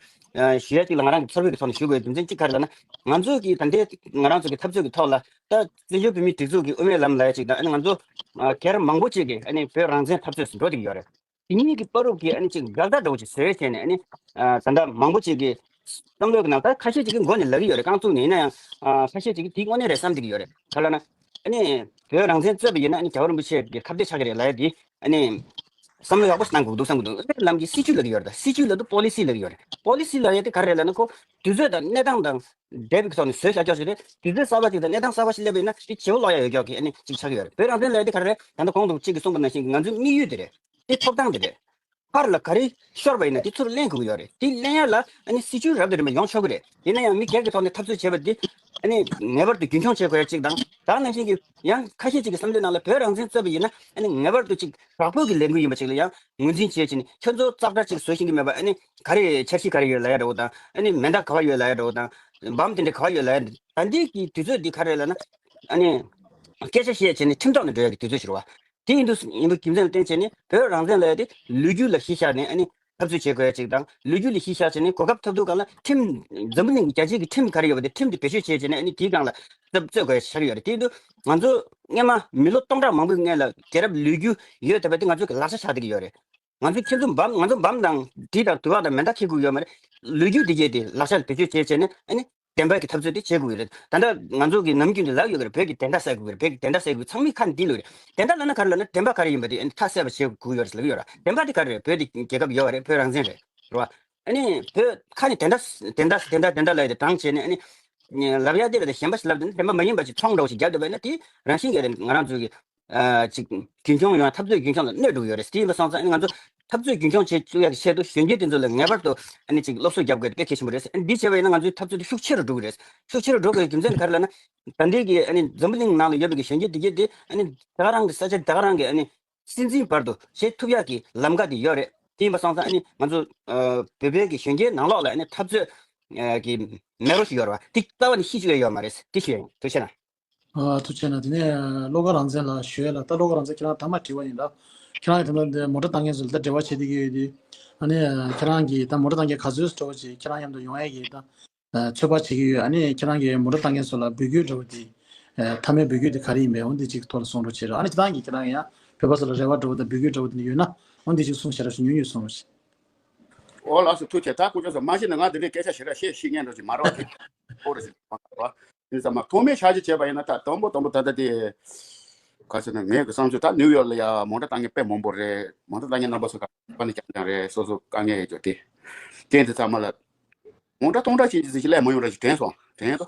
ཞུ་ཡ་གཅིག་ལ་ང་རང་གི་ཚོར་བའི་གི་ཐོག་ནས་ཞུ་དགོས་ཡ་རྒྱུ་མཚན་གཅིག་ག་རེ་ལབ་ན། ང་ཚོ་གི་ད་ལྟའི་ང་རང་ཚོ་གི་འཐབ་རྩོད་ཀྱི་ཐོག་ལ་ད་བཙན་བྱོལ་བོད་མིའི་སྒྲིག་འཛུགས་ཀྱི་དབུ་མའི་ལམ་ལབ་ཡ་གཅིག་དང་ཨ་ནི་ང་ཚོ་ཨ་སྒེར་མང་པོ་ཅིག་གིས་ཨ་ནི་བོད་རང་བཙན་འཐབ་རྩོད་སུ་འགྲོ་བསྡད་ཀྱི་ཡོད་རེད། དེ་གཉིས་ཀྱི་བར་དུ་གི་ཨ་ནི་ཅིག་འགལ་ཟླ་འདྲ་བོ་ཅིག་བཟོས་བྱས་ནས་ཨ་ནི་ཨ་ད་ལྟ་མང་པོ་ཅིག་གིས་བསམ་བློའི་ནང་ད་ཁ་ཤས་ཅིག་གིས་མགོ་ནས་ལབ་ཀྱི་ཡོད་རེད། རྐང་བཙུགས་ནས། ཡིན་ན་ཡང་ཨ་ཁ་ཤས་ཅིག་གིས་དེ་དངོས་གནས་རེད་བསམ་བསྡད་ཀྱི་ཡོད་རེད། ག་རེ་ལབ་ན་ཨ་ནི་བོད་རང་བཙན་རྩོད་པ་ཡིན་ན་ཨ་ནི་རྒྱལ་བ་རིན་པོ་ཆེ་གི་ཁ་གཏད་ཆགས་ཀྱི་རེད་ལབ་ཡ་དེ་ཨ་ནི་བསམ་བློ་ཡག་པོ་ཞིག་གཏང་དགོས་འདུག་བསམ་གྱི་འདུག་དབུ་མའི་ལམ་གྱི་སྲིད་བྱུས་ལབ་ཀྱི་ཡོད་རེད། ད་སྲིད་བྱུས་ལབ་དུས་པོ་ལི་སི་ལབ་ཀྱི་ཡོད་རེད། པོ་ལི་སི་ལབ་ཡ་དེ་ག་རེ་རེད་ལབ་ན་ཁོ་དུས་ཚོད་དང་གནས་སྟངས་དང་འབྲེལ་བའི་ཐོག་ནས་བཟོས་བཞག་ཀྱོག་ཞིག་རེད། དུས་ཚོད་གསར་པ་ཅིག་དང་གནས་སྟངས་གསར་པ་ཞིག་སླེབས་པ་ཡིན་ན་དེ་བརྗེ་པོ་སློག་ཡ་ཡོད་ཀྱོག་གི་ཨ་ནི་ཅིག་ཆགས་ཀྱི་ཡོད་རེད། བོད་རང་བཙན་ལབ་ཡ་དེ་ག་རེ་རེད། ད་ལྟ་གོང་དུ་གཅིག་གིས་གསུངས་པ་ནང་བཞིན་ང་ཚོའི་དམིགས་ཡུལ་དེ་རེད། དེ་ཐོབ་ཐང་དེ་རེད། ཕར་ལ་ག་རེ་ཤོར་བ་ཡིན་ན་དེ་ཚུར་ལེན་དགོས་ཀྱི་ཡོད་རེད། དེ་ལེན་ཡ་ལ་ཨ་ནི་སྲིད་བྱུས་རབ་དང་རིམ་པ་ཡོང་ཆོག་གི་རེད། ཡིན་ན་ཡང་མི་སྒེར་གྱི་ཐོག་ནས་འཐབ་རྩོད་བྱས་པ་དེ་ཨ་ནི་ངེས་པར་དུ་རྒྱུན་འཁྱོངས་བྱེད་དགོས་ཡ་གཅིག་དང་། ད་ནང་བཞིན་གྱི་ཡང་ཁ་ཤས་ཅིག་གི་བསམ་བློའི་ནང་ལ་བོད་རང་བཙན་རྩོད་པ་ཡིན་ན་ཨ་ནི་ངེས་པར་དུ་ཅིག་དྲག་པོའི་གི་ལས་འགུལ་ཡིན་པ་ཅིག་ལ་ཡང་ངོས་འཛིན་བྱེད་ཅིང་ཁྱོད་ཚོ་ཙག་སྒྲ་ཅིག་བཟོ་ཤེས་ཀྱི་མེད་པ། ཨ་ནི་ག་རེ་འཆར་གཞི་ག་རེ་ཡོད་ལབ་ཡ་འདྲ་བོ་དང་། ཨ་ནི་མེ་མདའ་ག་བ་ཡོད་ལབ་ཡ་འདྲ་བོ་དང་། འབམ་དེ་འདྲ་ག་བ་ཡོད་ལབ་ཡ་འདྲ། ད་འདི་གི་དུས་ཚོད་འདི་ག་རེ་ལབ་ན་ཨ་ནི་སྐད་ཆ་བཤད་བྱས་ནས་ཁྲིམས་ཐོག་ནས་འགྲོ་ཡ་གི་དུས་ཚོད་ཞིག་རེད་བ། དེ་ཡིན་དུས་ཡིན་པའི་རྒྱུ་མཚན་ལ་བརྟེན་བྱས་ནས་བོད་རང་བཙན་ལབ་ཡ་དེ་ལོ་རྒྱུས་ལ་གཞི་བཞག་ནས་ཨ་ནི་འཐབ་རྩོད་བྱེད་དགོས་ཡ་ཅིག་དང་། ལོ་རྒྱུས་ལ་གཞི་བཞག་བྱས་ནས་གོ་སྐབས་ཐོབ་དུས་སྒང་ལ་ཁྲིམས་འཛམ་བུ་གླིང་གི་རྒྱལ་སྤྱིའི་གི་ཁྲིམས་ག་རེ་ཡོད་པ་དེ་ཁྲིམས་དེ་བེད་སྤྱོད་བྱས་བྱས་ནས་ཨ་ནི་དེའི་སྒང་ལ་རྩོད་རྩོད་དགོས་ཡ་ཆགས་ཀྱི་ཡོད་རེད། དེ་ཡིན་དུས་ང་ཚོ་སྔོན་མ་མི་ལོ་སྟོང་ཕྲག་མང་པོའི་སྔོན་ལ་རྒྱལ་རབས་ལོ་རྒྱུས་ཡོད་བསྡད་པ་དེ་ང་ཚོའི་གི་ལག་ཆ་ཆགས་བསྡད་ཀྱི་ཡོད་རེད། ང་ཚོ་ཁྱེད་ཚོ་འབམ་ང་ཚོ་འབམ་དང་གྲི་དང་དུ་བ་དང་མེ་མདའ་འཁྱེར་དགོས་ཡོད་མ་རེད། ལོ་རྒྱུས་དེ་གྱད་དེ་ལག་ཆ་ལ་བེད་སྤྱོད་བྱས་བྱས་ནས་ཨ་ནི་བདེན་པ་གི་འཐབ་རྩོད་དེ་བྱེད་དགོས་ཀྱི་རེད། ད་ལྟ་ང་ཚོ་གི་ནམ་རྒྱུན་དུ་ལབ་ཡོད་ཀྱི་རེད། བོད་ཀྱི་བདེན་མཐའ་གསལ་དགོས་ཀྱི་རེད། བོད་ཀྱི་བདེན་མཐའ་གསལ་དགོས། ཚང་མའི་ཁ་ནས་འདི་ལོས་རེད། བདེན་མཐའ་ལབ་ན་ག་རེ་ལབ་ན་བདེན་པ་ག་རེ་ཡིན་པ་དེ་ཨ་ནི་མཐའ་གསལ་བ་བྱེད་དགོས་ཀྱི་ཡོད་རེད་ལབ་ཀྱི་ཡོད་ར། བདེན་པ་དེ་ག་རེ་རེད། བོད་དེ་རྒྱལ་ཁབ་ཡོད་པ་རེད། བོད་རང་བཙན་རེད། རེད་བ། ཨ་ནི་བོད་ཁ་ནས་བདེན་མཐའ་བདེན་མཐའ་བདེན་མཐའ་བདེན་མཐའ་ལབ་ཡ་དེ་བགྲངས་བྱས་ནས་ཨ་ནི་ལབ་ཡ་དེ་ལ་དེ་གཞན་པ་ཞིག་ལབ་དེ་ནི་བདེན་པ་མ་ཡིན་པ་ཞིག་ཚོང་འདྲ་བོ་ཞིག་བརྒྱབ་བསྡད་པ་ཡིན་ན་དེ་རང་བཞིན་གྱིས་ང་རང་ཚོའི་གི་ཨ་ཅིག་རྒྱུན་འཁྱོངས་ཡོང་ཡ། འཐབ་རྩོད་རྒྱུན་འཁྱོངས་ལ་གནོད་འགྲོ་གི་ཡོད་རེད། དེ་ཡིན་པ་སོང་ཙང་ཨ་ནི་ང་ཚོ་འཐབ་རྩོད་རྒྱུན་འཁྱོངས་བྱེད་བཅུག་ཡ་གི་ཆེད་དུ་གཞོན་སྐྱེས་དེ་ཚོ་ལ་ངེས་པར་དུ་ཨ་ནི་ཅིག་སློབ་གསོ་རྒྱབ་དགོས་དེ་དཔེ་གལ་ཆེན་པོ་རེད། ཨ་ནི་འདི་བྱས་པ་ཡིན་ན་ང་ཚོའི་འཐབ་རྩོད་དེ་ཤུགས་ཆེ་རུ་འགྲོ་གི་རེད། ཤུགས་ཆེ་རུ་འགྲོ་དགོས་རྒྱུ་མཚན་ག་རེ་ལབ་ན། ད་ལྟའི་གི་ཨ་ནི་འཛམ་བུ་གླིང་ནང་ལ་ཡོད་པའི་གི་གཞོན་སྐྱེས་དེ་གྱད་དེ་ཨ་ནི་ད་ག་རང་གི་ས་ཆ་ད་ག་རང་གི་ཨ་ནི་སྲིད་འཛིན་བར་དུ་བྱེད་ཐུབ་ཡག་གི་ལམ་ཁ་དེ་ཡོད་རེད། དེ་ཡིན་པ་སོང་ཙང་ཨ་ནི་ང་ཚོ་ཨ་བོད་པའི་གི་གཞོན་སྐྱེས་ནང་ལོགས་ལ་ཨ་ནི་འཐབ་རྩོད་ཨ་གི་མེ་རོ་ཞིག་ཡོད་རེད་བ། དེ་རྩ་བ་ནས་ཤི་བཅུག་ཡ་ཡོད་མ་རེད། དེ་ཞུ་ཡ་ཡིན། ཐུགས་རྗེ་གནང་། ཨ་ཐུགས་རྗེ་གནང་། དེ་ནས་བློ་དགའ་རང་བཙན་ལགས་ཞུ་ཡ་ལ། ད་བློ་དགའ་རང་བཙན་ཁྱེད་རང་ཐ་མ་དྲི་བ་ཡིན་ལ། ཁྱེད་རང་གི་ད་ལྟ་འདི་མོ་ཊ་བཏང་མཁན་ཚོ་ལ་ད་འབྲེལ་བ་བྱེད་བསྡད་ཀྱི་ཡོད་དུས། ཨ་ནི་ཁྱེད་རང་གིས་ད་མོ་ཊ་བཏང་མཁན་ག་ཚོད་འདྲ་བོ་ཅིག་ཁྱེད་རང་མཉམ་དུ་ཡོང་ཡ་གི་ད་ཚོད་དཔག་བྱེད་ཀྱི་ཡོད། ཨ་ནི་ཁྱེད་རང་གིས་མོ་ཊ་བཏང་མཁན་ཚོ་ལ་འབོད་སྐུལ་འདྲ་བོ་དེ། མཐའ་མའི་འབོད་སྐུལ་དེ་ག་རེ་ཡིན་པས། འོ་འདི་གཅིག་ཐོག་ལ་གསུང་རོགས་བྱེད་རོགས། ཨ་ནི་ཁྱེད་རང་གིས་ཁྱེད་རང་ཡང་བོད་པ་ཚོ་ལ་རེ་བ་འདྲ་བོ་དང་འབོད་སྐུལ་འདྲ་བོ་དེ་འདྲ་ཡོད་ན་འོ་འདི་གཅིག་གསུང་བྱེད་རོགས་ཞུ། ཉུང་ཉུང་གསུང་རོགས་ཞུ། འོ་ལགས་སོ། ཐུགས་རྗེ་ཆེ། ད་སྐུ་ཞབས་ཚོ་མ་ཤེས་ན་ང་དེ་རིང་སྐད་ཆ་ཞེ་དྲག་བཤད་ཤེས་མཁན་འདྲ་ཅིག་མ་རེད་བ། དེ་ཨོ་རེད་ཟེར་མ་རེད་བ། དེ་ཚང་མ་ཐོག་མའི་ཆ་ཞིག་བྱས་པ་ཡིན་ན་ད་དང་པོ་དང་པོ་ད་ལྟ་དེ་ག་ཟེར་ན་ངའི་གི་བསམ་ཚུལ་ད་ནིའུ་ཡོག་ལ་ཡ་མོ་ཊ་བཏང་མཁན་དཔེ་མང་པོ་རེད། མོ་ཊ་བཏང་མཁན་རྣམ་པ་ཚོ་ག་པ་ནས་རྐྱང་རྐྱང་རེད། སོ་སོ་དཀའ་ངལ་ཡོད་ཀྱོག་དེ་རྐྱེན་དེ་ཚང་མ་ལ་མོ་ཊ་སྟོང་ཕྲག་ཕྱིན་ཅི་ཟིག་ཅིག་སླེབས་མ་ཡོང་ར་ཅིག་དྲན་སོང་། དྲན་སོང་།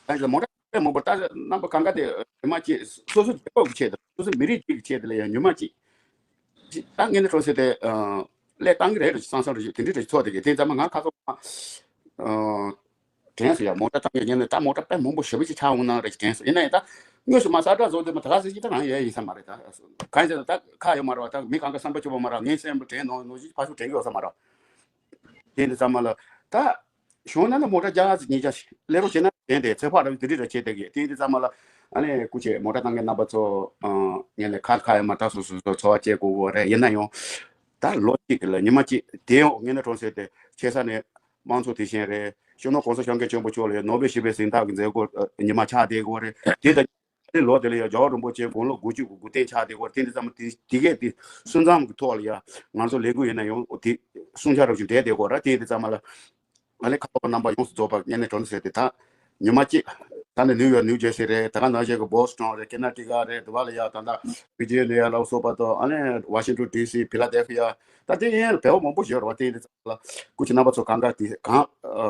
ད་ལྟ་མོ་ཊ་དཔེ་མང་པོ་ད་རྣམ་པ་གང་ག་དེ་ཉི་མ་གཅིག་སོ་སོ་རྒྱལ་ཁབ་ཀྱི་ཆེད་དུ་སོ་སོ་མི་རིགས་གཅིག་གི་ཆེད་དུ་ལ་ཡ་ཉི་མ་གཅིག་ད་ངས་ནི་ཁྲོ་སེ་དེ། ལས་བཏང་གི་རེད་རེད་བསམ་བསམ་རེད། དེ་འདྲ་རེད་ཚོགས་དེ་གི་དེ་ཙམ་མ་ང་ཁ་སང་ཨ། དྲན་སོང་ཡ། མོ་ཊ་བཏང་ཡ་ཉན་ནས་ད་མོ་ཊ་དཔེ་མང་པོ་ཞེ་པོ་ཅིག་ཆགས་འོང་ན་རེ་དྲན་སོང་། ཡིན་ན་ཡང་ད་དངོས་སུ་མ་ས་ཁྲ་བཟོ་དེ་མ་ད་ག་ཟེར་གྱི་ད་རང་ཡ་ཡིན་ས་མ་རེད། ད་གང་ཡིན་ཟེར་ན་ད་ཁ་ཡོད་མ་རེད་བ། ད་མི་གང་ག་བསམ་པ་སྐྱོ་པོ་མ་རེད། ངའི་སེམས་པ་དྲན་ནོར་ནོར་ཅིག་ཕར་ཚུར་དྲན་གི་ཡོད་ས་མ་རེད། དེ་འདི་ཚང་མ་ལ་ད་གཞུང་ན་ནི་མོ་ཊ་རྒྱག་ཅིག་གཉིས་ཆ་ལས་རོགས་བྱེད་ན་དྲན་དེ་ཚེ་ཕག་ར་དེ་འདྲི་ར་བྱེད་དེ་གི་དེ་འདི་ཚང་མ་ལ་ཨ་ནི་སྐུ་མཁྱེན་མོ་ཊ་བཏང་མཁན་རྣམ་པ་ཚོ་ངས་ནས་ཁ་ཁ་ཡོད་མ་ད་སོ་སོ་སོ་འཚོ་བ་སྐྱེལ་དགོས་གོ་རེད། ཡིན་ན་ཡང་ད་ལོ་གཅིག་གི་ལ་ཉི་མ་གཅིག་དེ་ཡང་ངས་ནས་གྲོང་གསེབ་དེ་ཆེ་ས་ནས་དམངས་གཙོ་དེ་བཞིན་རེད། སྤྱི་ནོར་༸གོང་ས་༸སྐྱབས་མགོན་ཆེན་པོ་མཆོག་ལ་ནོ་བེལ་ཞི་བའི་གཟེངས་རྟགས་ཀྱི་མཛད་སྒོ་ཉི་མ་ཆགས་བསྡད་ཀྱི་ཡོད་རེད། དེ་དང་དེ་ལོ་དེ་ལ་ཡང་རྒྱལ་བ་རིན་པོ་ཆེ་དགུང་ལོ་དགུ་བཅུ་གོ་དགུ་སྟེང་ཆགས་བསྡད་ཀྱི་ཡོད་རེད། དེ་འདི་ཚང་མ་དེ་དེ་གས་དེ་སུན་ཙམ་གྱི་ཐོག་ལ་ཡང་ང་ཚོ་ལས་འགུལ་ཡིན་ན་ཡང་དེ་སྲུང་བྱ་རོགས་ཀྱི་བསྡད་བསྡད་ཀྱི་ཡོད་རེད། དེ་འདི་ཚང་མ་ལ་ཨ་ནི་ཁ་པར་རྣམ་པ་ཡོངས་སུ་རྫོགས་པ་ངས་ནས་གྲོང་གསེབ་དེ་ད་ཉི་མ་གཅིག་ད་ནི་ནིའུ་ཡོག་ནིའུ་ཇར་སི་རེད། ད་ག་ནང་བཞིན་གྱི་བོ་སི་ཊོན་རེད། ཀེ་ན་ཊི་ཀ་རེད། དུ་བ་ལ་ཡ་ད་ལྟ་ཝི་ཇི་ནི་ཡ་ལ་སོགས་པ་དང་ཨ་ནི་ཝ་ཤིང་ཊོན་ཌི་སི་ཕི་ལ་དེལ་ཕི་ཡ། ད་དེ་ཡན་བལ་བ་མང་པོ་ཞིག་ཡོད་རེད་བ། དེ་ཡིན་དུས་ཙམ་ལ་སྐུ་མཁྱེན་རྣམ་པ་ཚོ་གང་ག་དེ་གང་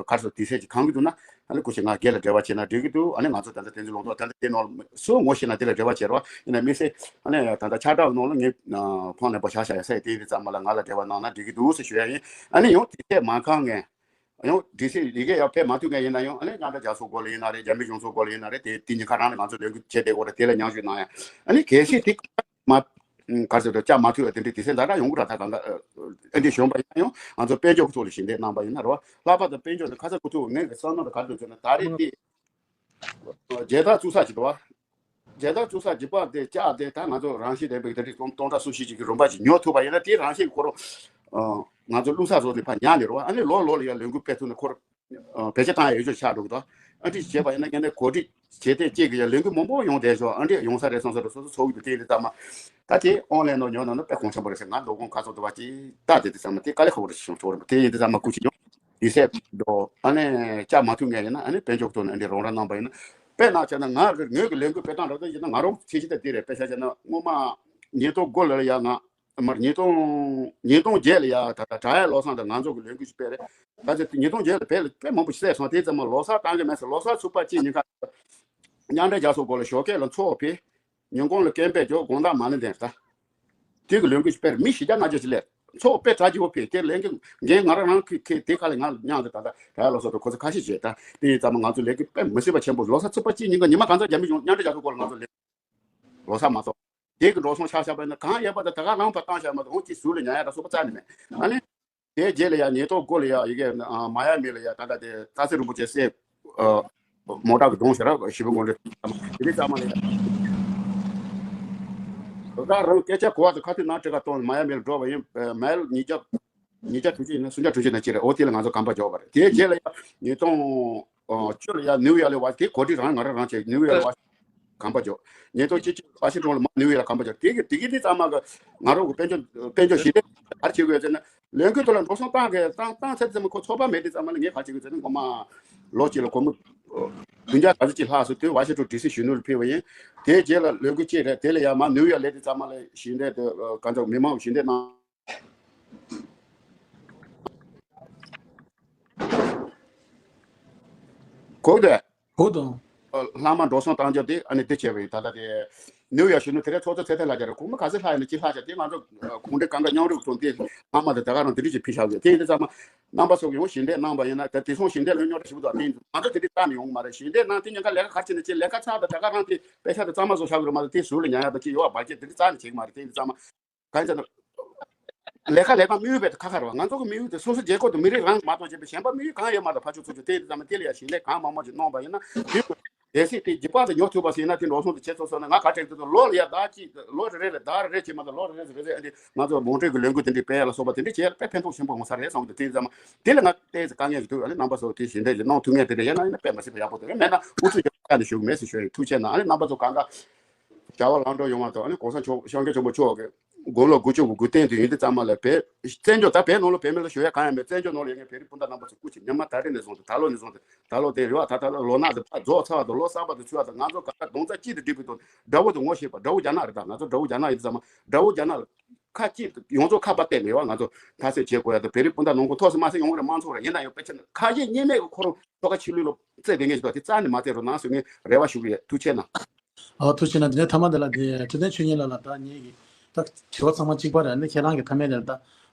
གར་སོ་དེ་སེ་ཅིག་གང་གི་འདུག་ན་ཨ་ནི་སྐུ་མཁྱེན་ང་སྒེར་ལ་འབྲེལ་བ་བྱས་ན་འགྲིག་གི་འདུག་ཨ་ནི་ང་ཚོ་ད་ལྟ་དེ་ཚོ་ལུང་ཐོག་ད་ལྟ་དེ་ནང་སུ་ངོ་ཤེས་ན་དེ་ལ་འབྲེལ་བ་བྱེད་རོགས། ཡིན་ན་དམིགས་བསལ་ཨ་ནི་ད་ལྟ་ཕྱག་བྲག་ནང་ལ་ངས་ཕོན་ལེན་པ་བཞག་བཞག་ཡ་ས་ཡ་དེ་ཡིན་དུས་ཙམ་ལ་ང་ལ་འབྲེལ་བ་གནང་ན་འགྲིག་གི་འདུག་ཟེར་ཞུ་ཡ་ཡིན། ཨ་ནི་ཡང་དེ་ཚད་མ་ཁང་ངས། ཡང་དེ་ཚེ་ཡི་གེ་ཡག་ཕེབས་མ་ཐུབ་མཁན་ཡིན་ན་ཡང་ཨ་ནི་མཉམ་འབྲེལ་རྒྱལ་ཚོགས་སྐོར་ལ་ཡིན་ན་རེད། རྒྱ་མི་གཞུང་ཚོགས་སྐོར་ལ་ཡིན་ན་རེད། དེ་དེ་ཉིན་ཁ་རང་ལ་ང་ཚོ་ལས་འགུལ་བྱས་ཏེ་སྐོར་རེད། དེ་ལ་མཉམ་ཞུགས་གནང་ཡ། ཨ་ནི་གལ་སྲིད་དེ་མ་གར་ཟེར་དུ་བཅའ་མ་ཐུབ་པ་དེ་འདྲའི་དེ་ཚེ་ཛ་དྲག་ཡོང་གི་ར། ད་གང་ག་ཨ་འདྲའི་གཞོན་པ་ཡིན་ན་ཡང་ང་ཚོ་དཔལ་འབྱོར་གྱི་ཐོག་ལ་ཞིབ་འདེགས་གནང་པ་ཡིན་ན་རེད་བ། ལྷག་པར་དུ་དཔལ་འབྱོར་ནི་ཁ་ཚ་དགོས་ཐུག་ངས་གི་བསམ་བློ་དང་ག་རེ་འདུག་ཟེར་ན་ད་རེས་དེ་མཇལ་དར་བཙུགས་ས་ཅིག་འདུག་བ། མཇལ་དར་བཙུགས་ས་རྒྱུ་པ་དེ་བཅག་དེ་ད་ང་ཚོ་རང་བཞིན་ལྡན་པའི་དེ་འདྲའི་སྟོང་སྟོང་ཕྲག་སུམ་བཞི་ཅིག་གི་རིམ་པ་ཅིག་ཉོ་ཐུབ་པ་ཡིན་ན་དེ་རང་བཞིན་གྱི་ཁོ་རང་ང་ཚོ་བླུགས་ས་བཟོ་ནས་ཕར་ཉར་ནས་རེད་བ། ཨ་ནི་ལོ་ལོ་ལ་ཡང་ལས་འགུལ་སྤེལ་ཐུབ་ན་ཁོ་རང་བེད་སྤྱོད་བཏང་ཡ་ཡོད་ཆོག་ཆགས་འགྲོ་གི་འདུག་ཨ་འདྲི་བྱས་པ་ཡིན་ན་ངས་ནས་གོ་སྒྲིག་བྱས་ཏེ་ཅིག་གི་ཡང་ལས་འགུལ་མང་པོ་ཡོང་བསྡད་ཆོག་ཨ་འདྲི་ཡོང་ས་རེད་བསམ་ས་རེད། སོ་སོ་ཚོགས་ཀྱི་དེ་ལས་ལྟ་མ་ད་དེ་ཨོན་ལན་ནང་ཉོ་ན་ནི་དཔེ་གོང་ཆེན་པོ་རེད་ཟེར། ང་ལོ་གོང་ཁ་སང་དུ་བ་ཅིག་ལྟ་དེ་དེ་ཚང་མ་དེ་དཀའ་ལས་ཁག་པོ་རེད་ཟེར་བྱུང་ཆོག་རེད། དེ་ཡིན་དེ་ཚང་མ་སྐུ་མཁྱེན་ཡོང་དེ་སེ་འགྲོ་ཨ་ནི་བཅའ་མ་ཐུབ་མཁན་ཡིན་ན་ཨ་ནི་དཔལ་འབྱོར་ཐོག་ནས་ཨ་འདྲི་རོགས་རམ་གནང་པ་ཡིན་ན། དཔེར་ན་བྱས་ན་ང་གི་ངོས་ཀྱི་ལས་འགུལ་སྤེལ་སྟངས་འདྲ་ད་ཡིན་ན་ང་རང་ཚེ་ཕྱི་ད་དེ་རེད། དཔེ་ཆ་བྱས་ན་སྔོན་མ་ཉིས་སྟོང་དགུ་ལ་ཡ་ང་མར་ཉིས་སྟོང་ཉིས་སྟོང་བརྒྱད་ལ་ཡ་ད་ད་བྲག་གཡབ་བློ་བཟང་དང་ང་ཚོ་གི་ལས་འགུལ་ཞིག་སྤེལ་རེད། ད་ཚེ་ཉིས་སྟོང་བརྒྱད་ལ་བལ་ལ་དཔེ་མང་པོ་ཞིག་བསད་སོང་། དེ་ཙམ་མ་ལོ་གསར་བཏང་གི་མེད་ཟེར། ལོ་གསར་ཚུགས་པ་གཅིག་ཉིན་ཁ་མཉམ་འབྲེལ་རྒྱལ་ཚོགས་སྐོར་ལ་ཞོགས་ཀས་ལ་ཚོགས་ཕེབས། ཉིན་གུང་ལ་སྐད་འབོད་རྒྱོབ། དགོང་དག་མ་ཎི་འདོན་ད། དེ་གི་ལས་འགུལ་ཞིག་སྤེལ་རེད། མི་བཞི་བརྒྱ་ལྔ་བརྒྱ་ཞིག་སླེབས། ཚོགས་དཔེ་གྲ་རྒྱས་པོ་ཕེབས། དེ་ལས་འགུལ་འགན་ང་རང་རང་ཁྱེར་ཁྱེར་དེ་ཁ་ལ་ང་མཉམ་དུ་ད་ལྟ་གྲྭ་བློ་བཟང་དང་ཁོ་ཚོ་ཁ་ཤས་བྱས། ད་དེ་ཡིན་ཙམ་མ་ང་ཚོ་ལས་འགུལ་དཔེ་མི་སྲིད་པ་ཆེན་པོ། ལོ་གསར་ཚུགས་པ་གཅིག་ཉིན་ག་ཉི་མ་གང་ཚ་རྒྱ་མི་གཞུང་མཉམ་འབྲེལ་རྒྱལ་ཚོགས་སྐོར་ལ་ང་ཚོ་ལས་ལོ་གསར་མ་གཏོགས། དེ་གི་འགྲོ་སོང་ཆག་ཆག་པ་ཡིན་ན་གང་ཡོད་པ་དང་ད་ག་རང་ཕར་བཏང་བཞག་མ་གཏོགས་འོང་ཅིག་ཟུར་ལ་ཉར་ཡ་ད་སོ་པ་རྩ་ནས་མེད། ཨ་ནི། དེའི་རྗེས་ལ་ཡང་ཉིས་སྟོང་དགུ་ལ་ཡང་ཡི་གེ་མ་ཡ་མི་ལ་ཡང་ད་ལྟ་དེ་སྟག་འཚེར་རིན་པོ་ཆེ་སྲས་མོ་ཊ་གི་གདོང་ཞེ་ར་ཞི་བའི་དགོན་སྡེ་དེ་ཚང་མ་ལ་ཡང་ད་རང་སྐད་ཆ་གོ་བ་དང་ཁ་ཐུག་ནང་ཁྲིད་ཁ་གཏོང་མ་ཡ་མི་ལ་འགྲོ་བ་ཡིན། མ་ཡ་ཉིས་བརྒྱ་ཉིས་བརྒྱ་དྲུག་ཅུ་ཡིན་ན་སུམ་བརྒྱ་དྲུག་ཅུ་ན་ཅི་རེད། འོ་དེ་ལ་ང་ཚོ་གམ་པ་འཇོག་པ་རེད། དེའི་རྗེས་ལ་ཡང་ཉིས་སྟོང་བཅུ་ལ་ཡང་ནིའུ་ཡོག་ལ་བ་དེ་གོ་སྒྲིག་རང་ང་རང་རང་བྱས། ནིའུ་ཡོག་ལ་བ་གམ་པ་འཇོག་ཉིས་སྟོང་གཅིག་གཅིག་ཝ་ཤིང་ཊོན་ལ་མ་ནིའུ་ཡོག་ལ་གམ་པ་འཇོག་དེ་གི་དེ་གི་དེ་ཚང་མ་གི་ང་རང་གི་དཔལ་འབྱོར་དཔལ་འབྱོར་ཞི་བདེ་ག་རེ་བྱེད་དགོས་ཟེར་ན། ལས་འགུལ་ཐོག་ལ་འགྲོ་སོང་བཏང་གི་བཏང་བཏང་ཚར་ཙམ་ཁོ་ཚོགས་པ་མེད་དུས་ཙམ་པ་ལ་ངས་ག་རེ་བྱེད་དགོས་ཟེར་ན། ངོ་མ་ལོ་གཅིག་ལ་སྒོར་མོ་བདུན་བརྒྱ་ག་ཚོད་ཅིག་ལྷག་སོང་། དེ་ཝ་ཤིང་ཊོན་ཌི་སི་གཞོན་ནུ་ལ་ཕེབས་པ་ཡིན། དེའི་རྗེས་ལ་ལས་འགུལ་གཅིག་རེད། དེ་ལ་ཡང་མ་ནིའུ་ཡོག་སླེབས་དུས་ཙམ་པ་ལ་ཞི་བདེ་དེ་ག་ཚོད་མི་མང་ཞི་བདེ་གནང་། གོ་དེ། གོ་དང་། ལྷག་མ་འགྲོ་སོང་བཏང་རྒྱུ་དེ་ཨ་ནི་དེ་བྱས་པ་ཡིན། ད་ལྟ་དེ་ནིའུ་ཡོག་གཞོན་ནུ་དེ་རིང་ཚོགས་གཙོ་ཚེ་ཐར་ལགས་ཀྱིས་རེད། སྒོར་མོ་ག་ཚོད་ལྷག་ཡིན་ན་ཅི་ལྷག་བྱས། དེ་ང་ཚོ་གུང་ཁྲན་གང་ག་མཉམ་རུབ་ཐོག་དེ་ལྷག་མ་དེ་ད་ག་རང་དེ་འདྲ་ཅིག་ཕུལ་བཞག་ཡོད། དེ་ཡིན་དུས་ཙམ་པ་རྣམ་པ་ཚོ་གིས་ཡང་ཞི་བདེ་གནང་པ་ཡིན་ན། ད་དེ་སོང་ཞི་བདེ་ལ་རྙོག་དྲ་ཞིག་འདུག་དེ་ཡིན་དུས་ང་ཚོ་དེ་འདྲ་རྩ་ནས་ཡོང་གི་མ་རེད། ཞི་བདེ་གནང་དེ་ཉེན་ཁ་ལས་ཀ་ག་རེ་བྱས་ན་བྱས། ལས་ཀ་ཚར་དང་ད་ག་རང་དེ་དཔེ་ཆ་དེ་གཙང་མ་བཟོ་བཞག་གི་རེད་མ་གཏོགས་དེ་ཟུར་ལ་ཉར་ཡག་དང་ཅི་ཡོད་པ་བར་ཆད་དེ་འདྲ་རྩ་ནས་བྱེད་ཀྱི་མ་རེད། དེ་ཡིན་དུས་ཙམ་པ། གང་ཡིན་ཟེར་ན། ལས་ཀ་ལས་སྟངས་དམིགས་ཡུལ་བས་ཁ་ཁ་རེད་བ། ང་ཚོ་གི་དམིགས་ཡུལ་དེ་སོ་སོ་རྒྱལ་ཁབ་དང་མི་རིགས་རང་མ་གཏོགས་བྱས་པའི་གཞན་པ་དམིགས་ཡུལ་གང་ཡོད་མ་རེད། ཕར་ཕྱོགས་ཚུར་ཕྱོགས་དེ་ཡིན་དུས་ཙམ་པ་དེ་ལ་ཡང་ཞིང་ལས་གང་མང་མང་ཞིག་གནང་བ་ཡིན་ན་དེ་གལ་སྲིད་དེ་རྒྱུ་པ་དེ་ཉོ་ཐུབ་པ་ཟིན་ན་དེ་འགྲོ་སོང་དེ་བྱེད་ཆོག་སོང་ན། ང་ག་ཅིག་དེ་ཚོ་ལོ་ལ་ཡ་ཟླ་གཅིག་ལོ་རེ་རེ་ལ་ཟླ་རེ་རེ་བྱས་མ་གཏོགས་ལོ་རེ་རེ་རེ་རེ་ཨ་འདི་ང་ཚོ་མོ་ཊའི་གི་ལས་འགུལ་དེ་འདྲའི་སྤེལ་ཡ་ལ་སོགས་པ་དེ་འདྲ་བྱས་ཡ་དཔེ་ཕན་ཐོགས་ཆེན་པོ་ཡོང་ས་རེད་བསམ་གི་འདུག་དེ་ཡིན་ཙང་མ་དེ་ལ་ང་ཏོག་ཙམ་དཀའ་ངལ་ཞིག་འདུག་ཨ་ནི་རྣམ་པ་ཚོ་དེ་ཞིང་ལས་ཀྱི་གནང་ཐུབ་མཁན་དེ་འདྲ་ཡིན་ན་ཡིན་ན་དཔེ་མ་སྲིད་པ་ཡག་པོ་འདུག་མེད་ན་ཨུ་ཚུགས་ཀྱི་བཀའ་ནས་ཞུ་གི་མེད་ཟེར་ཞུ་ཡ་ཡིན། ཐུགས་རྗེ་གནང་། ཨ་ནི་རྣམ་པ་ཚོ་གང་ག་བྱ་བ་ལམ་འགྲོ་ཡོང་བ་དང་། ཨ་ནི་གོང་ས་མཆོག་༸གོང་ས་༸སྐྱབས་མགོན་ཆེན་པོ་མཆོག་གི་དགུང་ལོ་དགུ་བཅུ་གོ་དགུ་སྟེང་དུ་ཡིན་དུས་ཙམ་པ་ལ་བོད་བཙན་བྱོལ་ད་བོད་ནང་ལ་བོད་མི་ལ་ཞུ་ཡ་གང་ཡང་མེད། བཙན་བྱོལ་ནང་ལ་ཡོད་མཁན་བོད་རིགས་སྤུན་ཟླ་རྣམ་པ་ཚོ་སྐུ་མཁྱེན། ཉི་མ་ད་རེས་ནས་བཟུང་སྟེ་ད་ལོ་ནས་བཟུང་སྟེ་ད་ལོ་དེ་རེད་བ། ད་ད་ལོ་ལོ་ནག་དེ་ཕར་རྫོགས་ཚར་བ་དང་ལོ་གསར་པ་དེ་ཚུད་པ་དང་། ང་ཚོ་ག་ད་རྡོག་རྩ་གཅིག་ཏུ་སྒྲིལ་བའི་ཐོག་དགྲ་བོ་དེ་ངོ་ཤེས་པ། དགྲ་བོ་རྒྱ་ནག་རེད། ད་ང་ཚོ་དགྲ་བོ་རྒྱ་ནག་ཡིན་དུས་ཙམ་པ་དགྲ་བོ་རྒྱ་ནག་ལ་ཁ་གཅིག་ཏུ་ཡོངས་རྫོགས་ཁ་པར་བལྟས་ནས་བ་ང་ཚོ་མཐའ་གསལ་བྱེད་དགོས་ཡ་དང་། བོད་རིགས་སྤུན་ཟླ་ནང་ཁུལ་ཐོག་སུ་མ་སེ་ཡོང་གི་རེད། དམངས་གཙོ་རེད། ཡིན་ན་ཡང་དཔེ་ཆ་ཁ་ཞེ་གཉིས་མེད་ཀྱི་ཁོ་རང་ཐོག་ཁ་ཕྱི་ལུས་ལ་རྩེ་དེ་ངས་ཞུ་བ་དེ་རྩ་ནས་མ་བལྟས་རོགས་གནང་ཟེར་ངས་རེ་བ་ཞུ་གི་ཡོད། ཐུགས་རྗེ་གནང་། ཨ། ཐུགས་རྗེ་གནང་། དེ་ནས་མཐའ་མ་དེ་ལ་དེ་ཚེ་བརྟན་ཆོས་ཉིད་ལགས་ལ་ད་ངེད་ཀྱི་ད་དྲི་བ་ཚང་མ་གཅིག་པ་རེད། ཨ་ནི་ཁྱེད་རང་གི་མཐའ་མའི་དེ་ལ་ད་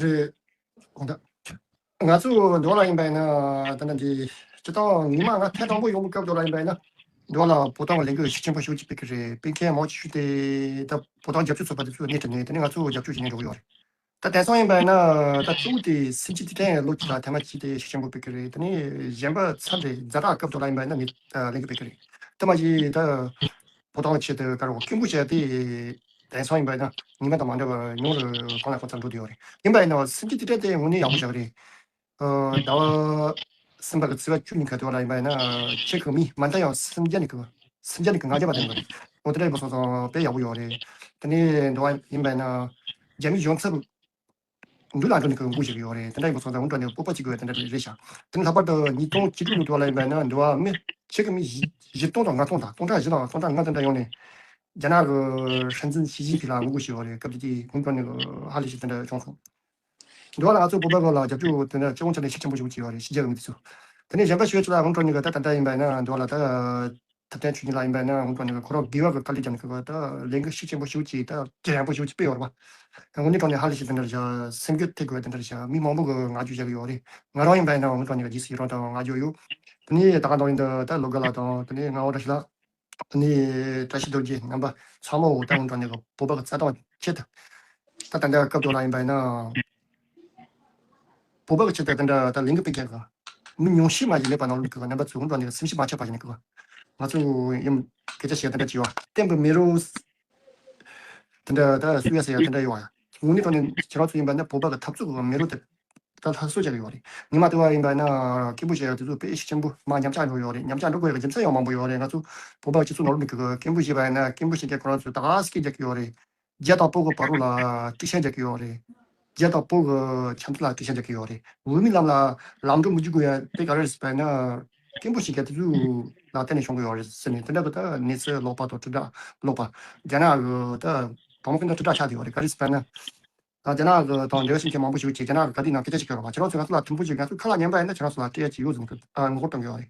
རེད། ང་ཚོ་འདི་ལ་ཡིན་པ་ཡིན་ན་ད་ནི་འདི་སྤྱི་བཏང་ཉི་མ་ང་ཐེངས་དང་པོ་ཡོང་བའི་སྐབས་དེ་ལ་ཡིན་པ་ཡིན་ན་འདི་ལ་བོད་དང་ལས་འགུལ་ཤུགས་ཆེན་པོ་ཞེ་པོ་ཅིག་སྤེལ་གི་རེད། སྤེལ་མཁན་མང་ཆེ་ཤོས་དེ་ད་བོད་དང་རྒྱབ་སྐྱོར་ཚོགས་པ་དེ་ཚོས་སྣེ་ཁྲིད་ནས་དེ་ནས་ང་ཚོ་རྒྱབ་སྐྱོར་བྱེད་ནས་འགྲོ་གི་ཡོད་རེད། ད་དེང་སང་ཡིན་པ་ཡིན་ན་ད་གཙོ་བོ་དེ་སེམས་ཅན་ཐོབ་ཐང་ལོ་གཅིག་ལ་ཐེངས་མ་གཅིག་དེ་ཤུགས་ཆེན་པོ་སྤེལ་གི་རེད། དེ་ནས་གཞན་པ་ཚར་རེ་ཛ་དྲག་སྐབས་དུ་ལ་ཡིན་པ་ཡིན་ན་མི་ལེན་གི་སྤེལ་གི་རེད། དེ་མ་གཞི་ད་བོད་དོན་ཆེད་དུ་ག་རེ་སྐད་འབོད་བྱས་ཏེ་དེང་སང་ཡིན་པ་ཡིན་ན་ཉི་མ་དང་མ་འདྲ་བར་ཉུང་རུ་གང་ལ་གང་འཚམ་འགྲོ་བསྡད་ཡོད་རེད། ཡིན་པ་ཡིན་ན་སེམས་ཅན་ཐོབ་ཐང་དེ་དངོས་གནས་ཡག་པོ་ཞིག་རེད། ཟླ་བ་གསུམ་པ་གི་ཚེས་པ་བཅུ་ཉིན་ག་དུས་ལ་ཡིན་པ་ཡིན་ན་ཁྱེད་ཀྱི་མི་མ་མཐའ་ཡང་སེམས་རྒྱ་ནི་གི་སེམས་རྒྱ་ནི་གི་ང་རྒྱ་པ་དེ་འདྲ་འོ་དེ་འདྲ་ཡིན་པ་སོང་ཙང་དཔེ་ཡག་པོ་ཡོད་རེད། དེ་ནས་འདི་བ་ཡིན་པ་ཡིན་ན་རྒྱ་མི་གཞུང་ཚབ་འདུ་ལ་འགྲོ་ནི་གི་འགུག་བྱེད་ཀྱི་ཡོད་རེད། དེ་འདྲ་ཡིན་པ་སོང་ཙང་འོན་ཀྱང་ནི་སྤོབས་པ་གཅིག་དགོས་དེ་འདྲ་རེད་ཤག་དེ་ནས་ལྷག་པར་དུ་ཉིས་སྟོང་བཅུ་དྲུག་ལོ་དུས་ལ་ཡིན་པ་ཡིན་ན་འདི་བ་མི་ཁྱེད་ཀྱི་མི་བཞི་བཞི་སྟོང་དང་ལྔ་སྟོང་དང་སྟོང་ཕྲག་བཞི་དང་སྟོང་ཕྲག་ལྔ་དེ་འདྲ་ཡོང་ནས་རྒྱ་ནག་གི་སྲིད་འཛིན་ཞི་ཅིན་ཕིང་ལ་ངོ་རྒོལ་བྱས་ཡོད་རེད། སྐབས་དེ་དུས་ཁོང་ཚོ་ནི་ཧ་ལས་ཤིག་དེ་འདྲ་བྱུང་སོང་། འདི་བ་ལ་ང་ཚོ་བོད་པ་ཚོ་ལ་རྒྱབ་སྐྱོར་དེ་འདྲ་སྤྱི་ཡོངས་ཆ་ནས་ཤུགས་ཆེན་པོ་ཞིག་བྱས་ཡོད་རེད། ཕྱི་རྒྱལ་གྱི་མི་དེ་ཚོ། དེ་ནས་གཞན་པ་ཞུ་ཆེད་ལ་ཁོང་ཚོ་ནི་གི་ད་ད་ལྟ་ཡིན་པ་ཡིན་ན་འདི་བ་ལ་ད་ཐབས་ལྡན་ཆོས་ཉིད་ལགས་ཡིན་པ་ཡིན་ན་ཁོང་ཚོ་ནི་གི་ཁོ་རང་དགེ་བ་གི་དཀའ་ལས་བརྒྱབ་ནས་གི་ད་ལས་འགུལ་ཤུགས་ཆེན་པོ་ཞིག་བྱས་ད་རྒྱ་ཡངས་པོ་ཞིག་སྤེལ་ཡོད་རེད་པ། དངོས་གནས་དྲང་གནས་ཧ་ལས་ཤིག་དེ་འདྲ་བྱ་སེམས་འགུལ་ཐེབས་དགོས་དེ་འདྲ་བྱ་མི་མང་པོ་གི་ང་རྒྱལ་བཞག་གི་ཡོད་རེད། ང་རང་ཡིན་པ་ཡིན་ན་ཁོང་ཚོ་ནི་གི་རྗེས་སུ་ཡི་རང་དང་ང་རྒྱལ་ཡོད། དེ་ནས་ད་ག་འདྲ་ཡིན་ད་ད་ལོ་དགའ་ལགས་དང་དེ་ནས་ངག་དབང་བཀྲ་ཤིས་ལགས། ཨ་ནི་བཀྲ་ཤིས་རྡོ་རྗེ་རྣམ་པ་ཚང་མ་འོ་ད་འོང་དྲང་ནས་བོད་པ་གི་རྩ་དོན་ཆེད་དུ། ད་ད་ལྟ་སྐབས་དུ་ལ་ཡིན་པ་ཡིན་ན། བོད་པ་གི་ཆེད་དུ་ད་ལྟ་ད་ལས་འགུལ་སྤེལ་མཁན་གི་མི་ཉུང་ཤས་མ་ཞིག་མེད་པ་ནང་ལོགས་ཀྱི་རྣམ་པ་ཚོ་འོང་དྲང་ནས་སེམས་ཤུགས་མ་ཆག་པ་ཞིག་ནས་གི་ང་ཚོ་ཡུམ་སྐད་ཆ་བཤད་ད་ལྟ་བྱས་བ་བསྟན་པའི་མེ་རོ། ད་ལྟ་ད་སུ་ཡ་ཟེར་ཡ་ད་ལྟ་ཡོད་བ། དངོས་གནས་དྲང་གནས་ཁྱེད་རང་ཚོ་ཡིན་པ་ན་བོད་པ་གི་འཐབ་རྩོད་གི་མེ་རོ་དེ། ད་ལྷ་གསོལ་བྱ་གི་ཡོད་རེད། ཉི་མ་དེ་བ་ཡིན་པ་ན་སྐད་འབོད་བྱེད་ཡག་དེ་ཚོ་དཔེ་ཤུགས་ཆེན་པོ་མ་ཉམས་ཆག་འགྲོ་ཡོད་རེད། ཉམས་ཆག་འགྲོ་དགོས་ཡག་རྒྱུ་མཚན་ཡང་མང་པོ་ཡོད་རེད། ང་ཚོ་བོད་པ་སྤྱི་ཚོགས་ནང་ལོགས་ཀྱི་སྐད་འབོད་བྱེད་པ་ཡིན་ན་སྐད་འབོད་བྱེད་མཁན་ཁོ་རང་ཚོ་ད་ག་སྐད་རྒྱག་གི་ཡོད་རེད། རྒྱ་དང་བོད་ཀྱི་བར་རུ་ལ་དཀྲུག་ཤིང་རྒྱག་གི་ཡོད་རེད། རྒྱ་དང་བོད་ཀྱི་འཆམ་མཐུན་ལ་དཀྲུག་ཤིང་རྒྱག་གི་ཡོད་རེད། འོས་མི་རྣམས་ལ་ལམ་འགྲོ་མི་རྒྱུག་དགོས་ཡ་དེ་ག་རེ་རེད་ཟེར་བ་ཡིན་ན་སྐད་འབོད་བྱེད་མཁན་དེ་ཚོ་ལ་བརྟེན་ནས་བྱུང་གི་ཡོད་རེད་ཟེར་ནས་དེ་འདྲ་གི་ད་གནས་ཚུལ་ལོག་པ་དང་དྲིལ་བསྒྲགས་ལོག་པ་རྒྱ་ནག་གི་ད་བུ་མོ་ཀུན་ཏུ་དྲིལ་བསྒྲགས་ཆགས་བསྡད་ཡོད་རེད། ག་རེ་ཟེར་བ་ཡིན་ན། ད་རྒྱ་ནག་གི་དང་འབྲེལ་བ་བྱེད་མཁན་མང་པོ་ཞིག་བྱས་རྒྱ་ནག་གི་ག་དུས་ནང་སྐད་ཆ་ཞིག་བཤད་རོགས་པ། ཁྱེད་རང་ཚོས་ང་ཚོ་ལ་མཐུན་པོ་བྱེད། ང་ཚོ་ཁ་ལ་ཉན་པ་ཡིན་ན་ཁྱེད་རང་ཚོ་ལ་སྤྲད་ཡ་ཅིག་ཡོད་ཟེར་ནས་ཨ་ངོ་རྒོལ་གཏོང་གི་ཡོད་རེད།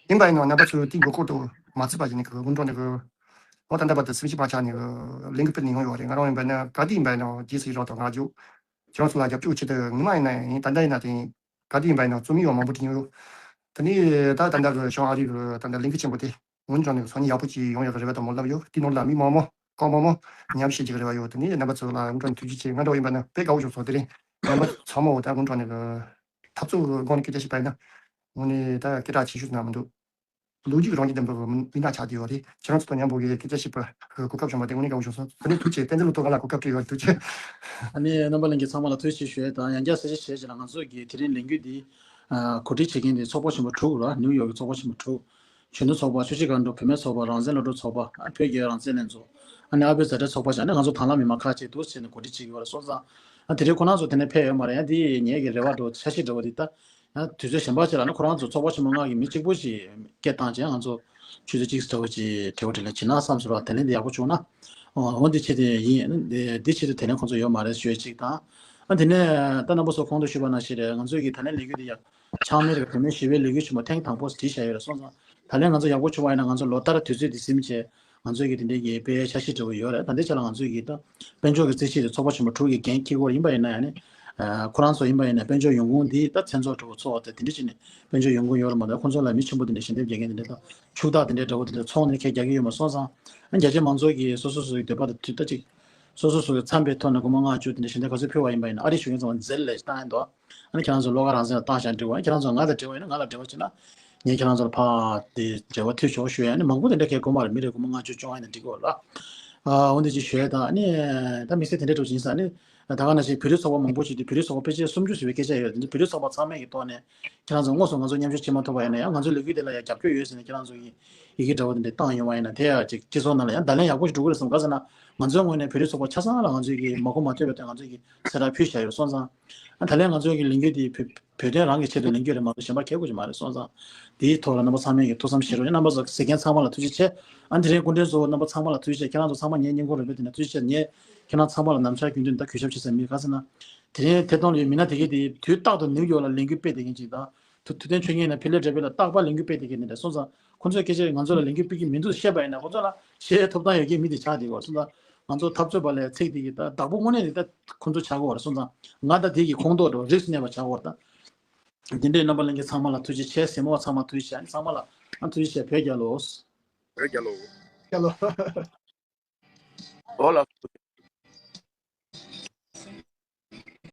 ཡིན་པ་ཡིན་ནའང་རྣམ་པ་ཚོས་དེའི་མགོ་སྐོར་དུ་མ་ཚུད་པ་བྱས་ནས་གི་འུན་ཀྲོང་ནས་གི་འོ་ད་ལྟ་བར་དུ་སེམས་ཤུགས་མ་ཆག་ནས་གི་ལས་འགུལ་སྤེལ་ནས་ཡོང་ཡོད་རེད། ང་རང་ཡིན་པ་ཡིན་ན་ག་དུས་ཡིན་པ་ཡིན་ནའང་རྗེས་སུ་ཡི་རང་དང་ང་རྒྱུག་ཁྱེད་རང་ཚོ་ལ་རྒྱབ་སྐྱོར་ཆེད་དུ་ཉི་མ་ཡིན་ན་ཡིན་ད་ལྟ་ཡིན་ན་དེ་ཡིན། ག་དུས་ཡིན་པ་ཡིན་ནའང་རྩོམ་ཡིག་ཡང་མང་པོ་བྲིས་མྱོང་ཡོད། དེ་ནས་ད་ད་ལྟ་གི་བྱང་ཨ་རི་གི་ད་ལྟ་ལས་འགུལ་ཆེན་པོ་དེ། འོན་ཀྱང་ནི་སང་ཉིན་ཡག་པོ་ཅིག་ཡོང་ཡག་གི་རེ་བ་དང་སྨོན་ལམ་ཡོད། དེའི་ནང་ལ་མི་མང་མང་ཀང་མང་མང་མཉམ་ཞུགས་བྱེད་ཀྱི་རེ་བ་ཡོད། དེ་ནས་རྣམ་པ་ཚོ་ལ་འུན་ཀྲོང་ཐུགས་རྗེ་ཆེ། ང་འདྲ་བོ་ཡིན་པ་ན་དཔེ་དགའ་བོ་བྱུང་སོང་། དེ་རིང་རྣམ་པ་ཚང་མ་འོ་ད་འུན་ཀྲོང་ནི་གི་འཐབ་རྩོད་ཀྱི་སྒང་ནས་སྐད་ཆ་བཤད་པ་ཡིན་ན་དངོས་གནས་ད་སྐད་གྲགས་ཆེ་ཤོས་ན་མི་འདུག་ལོ་རྒྱུས་རང་བཞིན་ལྡན་པའི་མི་སྣ་ཆགས་བསྡད་ཡོད་རེད། ཁྱེད་རང་ཚོ་དང་མཉམ་པོ་གི་སྐད་ཆ་བཤད་པའི་གོ་སྐབས་བྱུང་བ་དེ་དངོས་གནས་དགའ་བོ་བྱུང་སོང་། དེ་ནས་ཐུགས་རྗེ་ཆེ། བསྟན་འཛིན་ལོ་ཐོ་ག་ལ་གོ་སྐབས་སྤྲད་ཡོད། ཐུགས་རྗེ་ཆེ། ཨ་ནི་རྣམ་པ་ལྷན་རྒྱས་ཚང་མ་ལ་ཐུགས་རྗེ་ཆེ་ཞུ་ཡས་དང་ཡང་བསྐྱར་གསལ་བཤད་བྱས་ཅིག་ལ་ང་ཚོ་གི་དེ་རིང་ལས་འགུལ་འདི་གོ་སྒྲིག་བྱེད་མཁན་དེ་ཚོགས་པ་ཆེན་པོ་དྲུག་ལ་ནིའུ་ཡོག་གི་ཚོགས་པ་ཆེན་པོ་དྲུག་ཆོས་དོན་ཚོགས་པ། ཆོས་སྤྱི་སྒང་དྲུག་བུད་མེད་ཚོགས་པ། རང་བཙན་སློབ་ཕྲུག་ཚོགས་པ། ཨ་བོད་རྒྱའི་རང་བཙན་ལྷན་ཚོགས། ཨ་ནི་ཨ་བོད་ཛ་དྲག་ཚོགས་པ་བྱས་ནས་ང་ཚོ་དང་བླངས་མི་མང་ཁག་ཅིག་འདུག་ཟེར་ནས་གོ་སྒྲིག་བྱེད་ཀྱི་ཡོད་རེད་སོང་ཙང་། ཨ་དེ་རིང་ཁོ་རང་ཚོ་དེ་ནས་ཕེབས་ཡོད་མ་རེད། ཡང་འདི་ངེད་ཀྱི་རེ་བ་འདྲ་བོ་འཆར་གཞི་འདྲ་བོ་འདི་ལྟ། ཡང་དུས་ཚོད་གཞན་པ་ཅིག་ལ་ནི་ཁོ་རང་ཚོ་ཚོགས་པ་ཆེན་པོ་ལྔ་གི་མི་གཅིག་པོ་ཞིག་སྐད་བཏང་བྱས་ང་ཚོ་ཆུ་ཚོད་གཅིག་འདྲ་བོ་ཅིག་བྲེལ་བ་བྲེལ་ལ་བྱེད་ན་བསམ་སོང་ར། དེ་ནས་འདི་ཡག་པོ་བྱུང་ན། འོ་འདི་ཆེད་དུ་ཡིན། འདི་ཆེད་དུ་དེ་ནས་ཁོང་ཚོ་ཡོད་མ་རེད་ཞུ་ཡས་གཅིག་དང་། ཨ་དེ་ནས་ད་རྣམ་པ་ཚོ་གོང་དུ་ཞུས་པ་ནང་བཞིན་རེད། ང་ཚོས་ཀྱི་ད་ལན་ལས་འགུལ་འདི་ཡང་ཆགས་མེད་རེད། བོད་མིའི་ཞི་བའི་ལས་འགུལ་ཆེན་མོ་ཐེངས་དང་པོ་བྲིས་བཞག་ཡོད་རེད་སོང་ཙང་། ད་ལན་ང་ཚོ་ཡག་པོ་བྱུང་བ་ཡིན་ན་ང་ཚོ་ལོ་ལྟར་དུས་ཚོད་འདི་ཟིན་བྱས་ང་ཚོས་ཀྱི་དེ་འདྲའི་གི་དཔེ་འཆར་གཞི་འདྲ་བོ་ཡོད་རེད། ད་འདི་ཆ་ལ་ང་ཚོས་ཀྱི་ད་དཔལ་འབྱོར་གྱི་རྩིས་གཞི་དེ་ཚོགས་པ་ཆེན་པོ་དྲུག་གི་འགན་འཁྱེར་གྱི་ཡོད་རེད། ཡིན་པ་ཡིན་ན་ཡང་ནི་ཁོ་རང་ཚོ་ཡིན་པ་ཡིན་ན་དཔལ་འབྱོར་ཡོང་ཁུངས་འདི་ད་མཚན་ཚོགས་འདྲ་བོ་ཚོགས་ཏེ་དེ་འདྲ་བྱས་ནས་དཔལ་འབྱོར་ཡོང་ཁུངས་ཡོད་རེད་མ་གཏོགས། ཁོ་ཚོ་ལ་མི་ཆེན་པོ་དེ་འདྲ་ཞལ་འདེབས་རྒྱག་མཁན་དེ་འདྲ་དང་ཕྱུག་བདག་དེ་འདྲ་འདྲ་བོ་དེ་འདྲ་ཚོང་དེ་འདྲ་ཁས་རྒྱག་གི་ཡོད་མ་སོང་ཙང་། རྒྱ་ཆེ་མང་ཚོགས་ཀྱིས་སོ་སོ་སོ་སོའི་འདོད་པ་དང་མཐུན་ད་ཅིག་སོ་སོ་སོ་སོའི་འཚམས་པའི་ཐོག་ནས་སྒོར་མོ་ལྔ་བཅུ་དེ་འདྲ་ཞལ་འདེབས་ག་ཚོད་ཕུལ་བ་ཡིན་པ་ཡིན་ན་ཨ་རི་གཞུང་གིས་ཚང་མ་འཛེམ་ལས་བཏང་ཡིན་འདུག་ཨ་ནི་ཁྱེད་རང་ཚོ་བློ་དགའ་རང་བཙན་ལ་བཏང་བཞག་འགྲིག་གོ། ཨ་ནི་ཁྱེད་རང་ཚོ་ང་དང་འབྲེལ་བ་ཡོད་ན་ང་ལ་འབྲེལ་བ་ཡོད་ན་ང་ལ་འབྲེལ་བ་བྱེད་ན་ངས་ཁྱེད་རང་ཚོ་ལ་ཕར་དེ་འབྲེལ་བ་མཐུད་ཆོག་ཞུ་ཡ། ཨ་ནི་མང་པོ་དེ་འདྲ་གས་དགོས་མ་རེད། མི་རེ་སྒོར་མོ་ལྔ་བཅུ་བཅོ་ལྔ་ཡིན་ན་འགྲིག་གོ་ལ། ཨ་འོ་འདི་ཅིག་ཞུ་ཡ་དང་། ཨ་ནི་ད་དམིགས་བསལ་དེ་འདྲ་འགྲོ་ཅིག་ཡིན་ས། ཨ་ནི་ད་ག་ནང་བཞིན་བོད་རིགས་ཚོགས་པ་མང་པོ་ཅིག་དེ་བོད་རིགས་ཚོགས་པ་ཕལ་ཆེར་སུམ་ཅུ་ཟིན་པའི་སྐད་ཆ་ཡོད་རེད། དེ་བོད་རིགས་ཚོགས་པ་ཚང་མའི་གི་ཐོག་ནས་ཁྱེད་རང་ཚོ་དངོས་སུ་ང་ཚོ་མཉམ་ཞུགས་བྱེད་མ་ཐུབ་པ་ཡིན་ན་ཡང་ང་ཚོའི་ལས་འགུལ་དེ་ལ་ཡང་རྒྱབ་སྐྱོར་ཡོད་ཟེར་ནས་ཁྱེད་རང་ཚོ་གི་ཡི་གེ་འདྲ་བོ་དེ་འདྲ་བཏང་ཡོང་བ་ཡིན་ན་དེ་ཡང་ཅིག་སྤྱི་ཚོགས་ནང་ལ་ཡང་བརྡ་ལན་ཡག་པོ་ཞིག་འགྲོ་གི་རེད་བསམ། ག་ཟེར་ན་ང་ཚོའི་ངོས་ནས་བོད་རིགས་ཚོགས་པ་ཆ་ཚང་ལ་ང་ཚོའི་གི་མ་གོ་མ་ཐོས་པའི་ཐད་ང་ཚོའི་གི་གསལ་བསྒྲགས་ཕུལ་བཞག་ཡོད་སོང་ཙང་། ཨ་ད་ལན་ང་ཚོའི་གི་ལས་འགུལ་དེ་བོད་བོད་དོན་རང་གི་ཆེད་དུ་ལས་འགུལ་རེད་མ་གཏོགས་གཞན་པ་གལ་དགོས་ཀྱི་མ་རེད་སོང་ཙང་། དེའི་ཐོག་ལ་རྣམ་པ་ཚང་མས་ཀྱི་ཐུགས་བསམ་བཞེས་རོགས་གནང་། རྣམ་པ་ཚོ་གཟིགས་མཁན་ཚང་མ་ལ་ཐུགས་རྗེ་ཆེ། ཨ་དེ་རིང་སྐུ་མགྲོན་གཙོ་བོ་རྣམ་པ་ཚང་མ་ལ་ཐུགས་རྗེ་ཆེ། ཁྱེད་རང་ཚོ་ཚང་མ་ངའི་བརྙན་འཁོར་རོལ་པའི་དེ་ནས་ཐུགས་རྗེ་ཆེ། ངས་ཁྱེད་རང་ཚང་མ་ལ་ནམ་ཞག་རྒྱུན་དུ་ད་གུས་ཞབས་བྱེད་ས་མི་ག་ཟེར་ན། དེ་རིང་ཐད་གཏོང་ལ་ཡོད་མི་སྣ་དེ་གས་དེ་དུས་རྟག་ཏུ་ནིའུ་ཡོག་ལ་ལས་འགུལ་སྤེལ་བསྡད་མཁན་ཅིག་དང་། ཐུ་ཐུབ་བསྟན་ཆོས་ཉིད་ནས་ཕི་ལེ་ཌེལ་ཕི་ཡ་ལ་རྟག་པར་ལས་འགུལ་སྤེལ་བསྡད་མཁན་དེ་འདྲ་སོང་ཙང་ཁོང་ཚོས་སྐད་ཆ་ང་ཚོ་ལ་ལས་འགུལ་སྤེལ་གྱི་མི་འདུག་བཤད་པ་ཡིན་ན་ཁོང་ཚོ་ལ་བཤད་ཐོབ་ཐང་ཡོད་མཁན་མི་དེ་ཆགས་བསྡད་ཡོད་སོང་ཙང་། ང་ཚོ་འཐབ་རྩོད་པ་ལ་ཚིག་དེ་གི་ད་བདག་པོ་དངོས་གནས་རེད། ད་ཁོང་ཚོ་ཆགས་ཀྱི་ཡོད་རེད་སོང་ཙང་། ང་ད་དེ་གི་ཁོངས་གཏོགས་འགྲོ་རིགས་སུ་གནས་པ་ཆགས་ཀྱི་ཡོད་རེད་ད། དེ་འདྲའི་རྣམ་པ་ལྷན་རྒྱས་ཚང་མ་ལ་ཐུགས་རྗེ་ཆེ། གཟིགས་མོ་བ་ཚང་མ་ཐུགས་རྗེ་ཆེ། ཨ་ནི་ཚང་མ་ལ་ཨ་ཐུགས་རྗེ་ཆེ། བོད་རྒྱལ་ལོ། བོད་རྒྱལ་ལོ། རྒྱལ་ལོ། འོ་ལགས།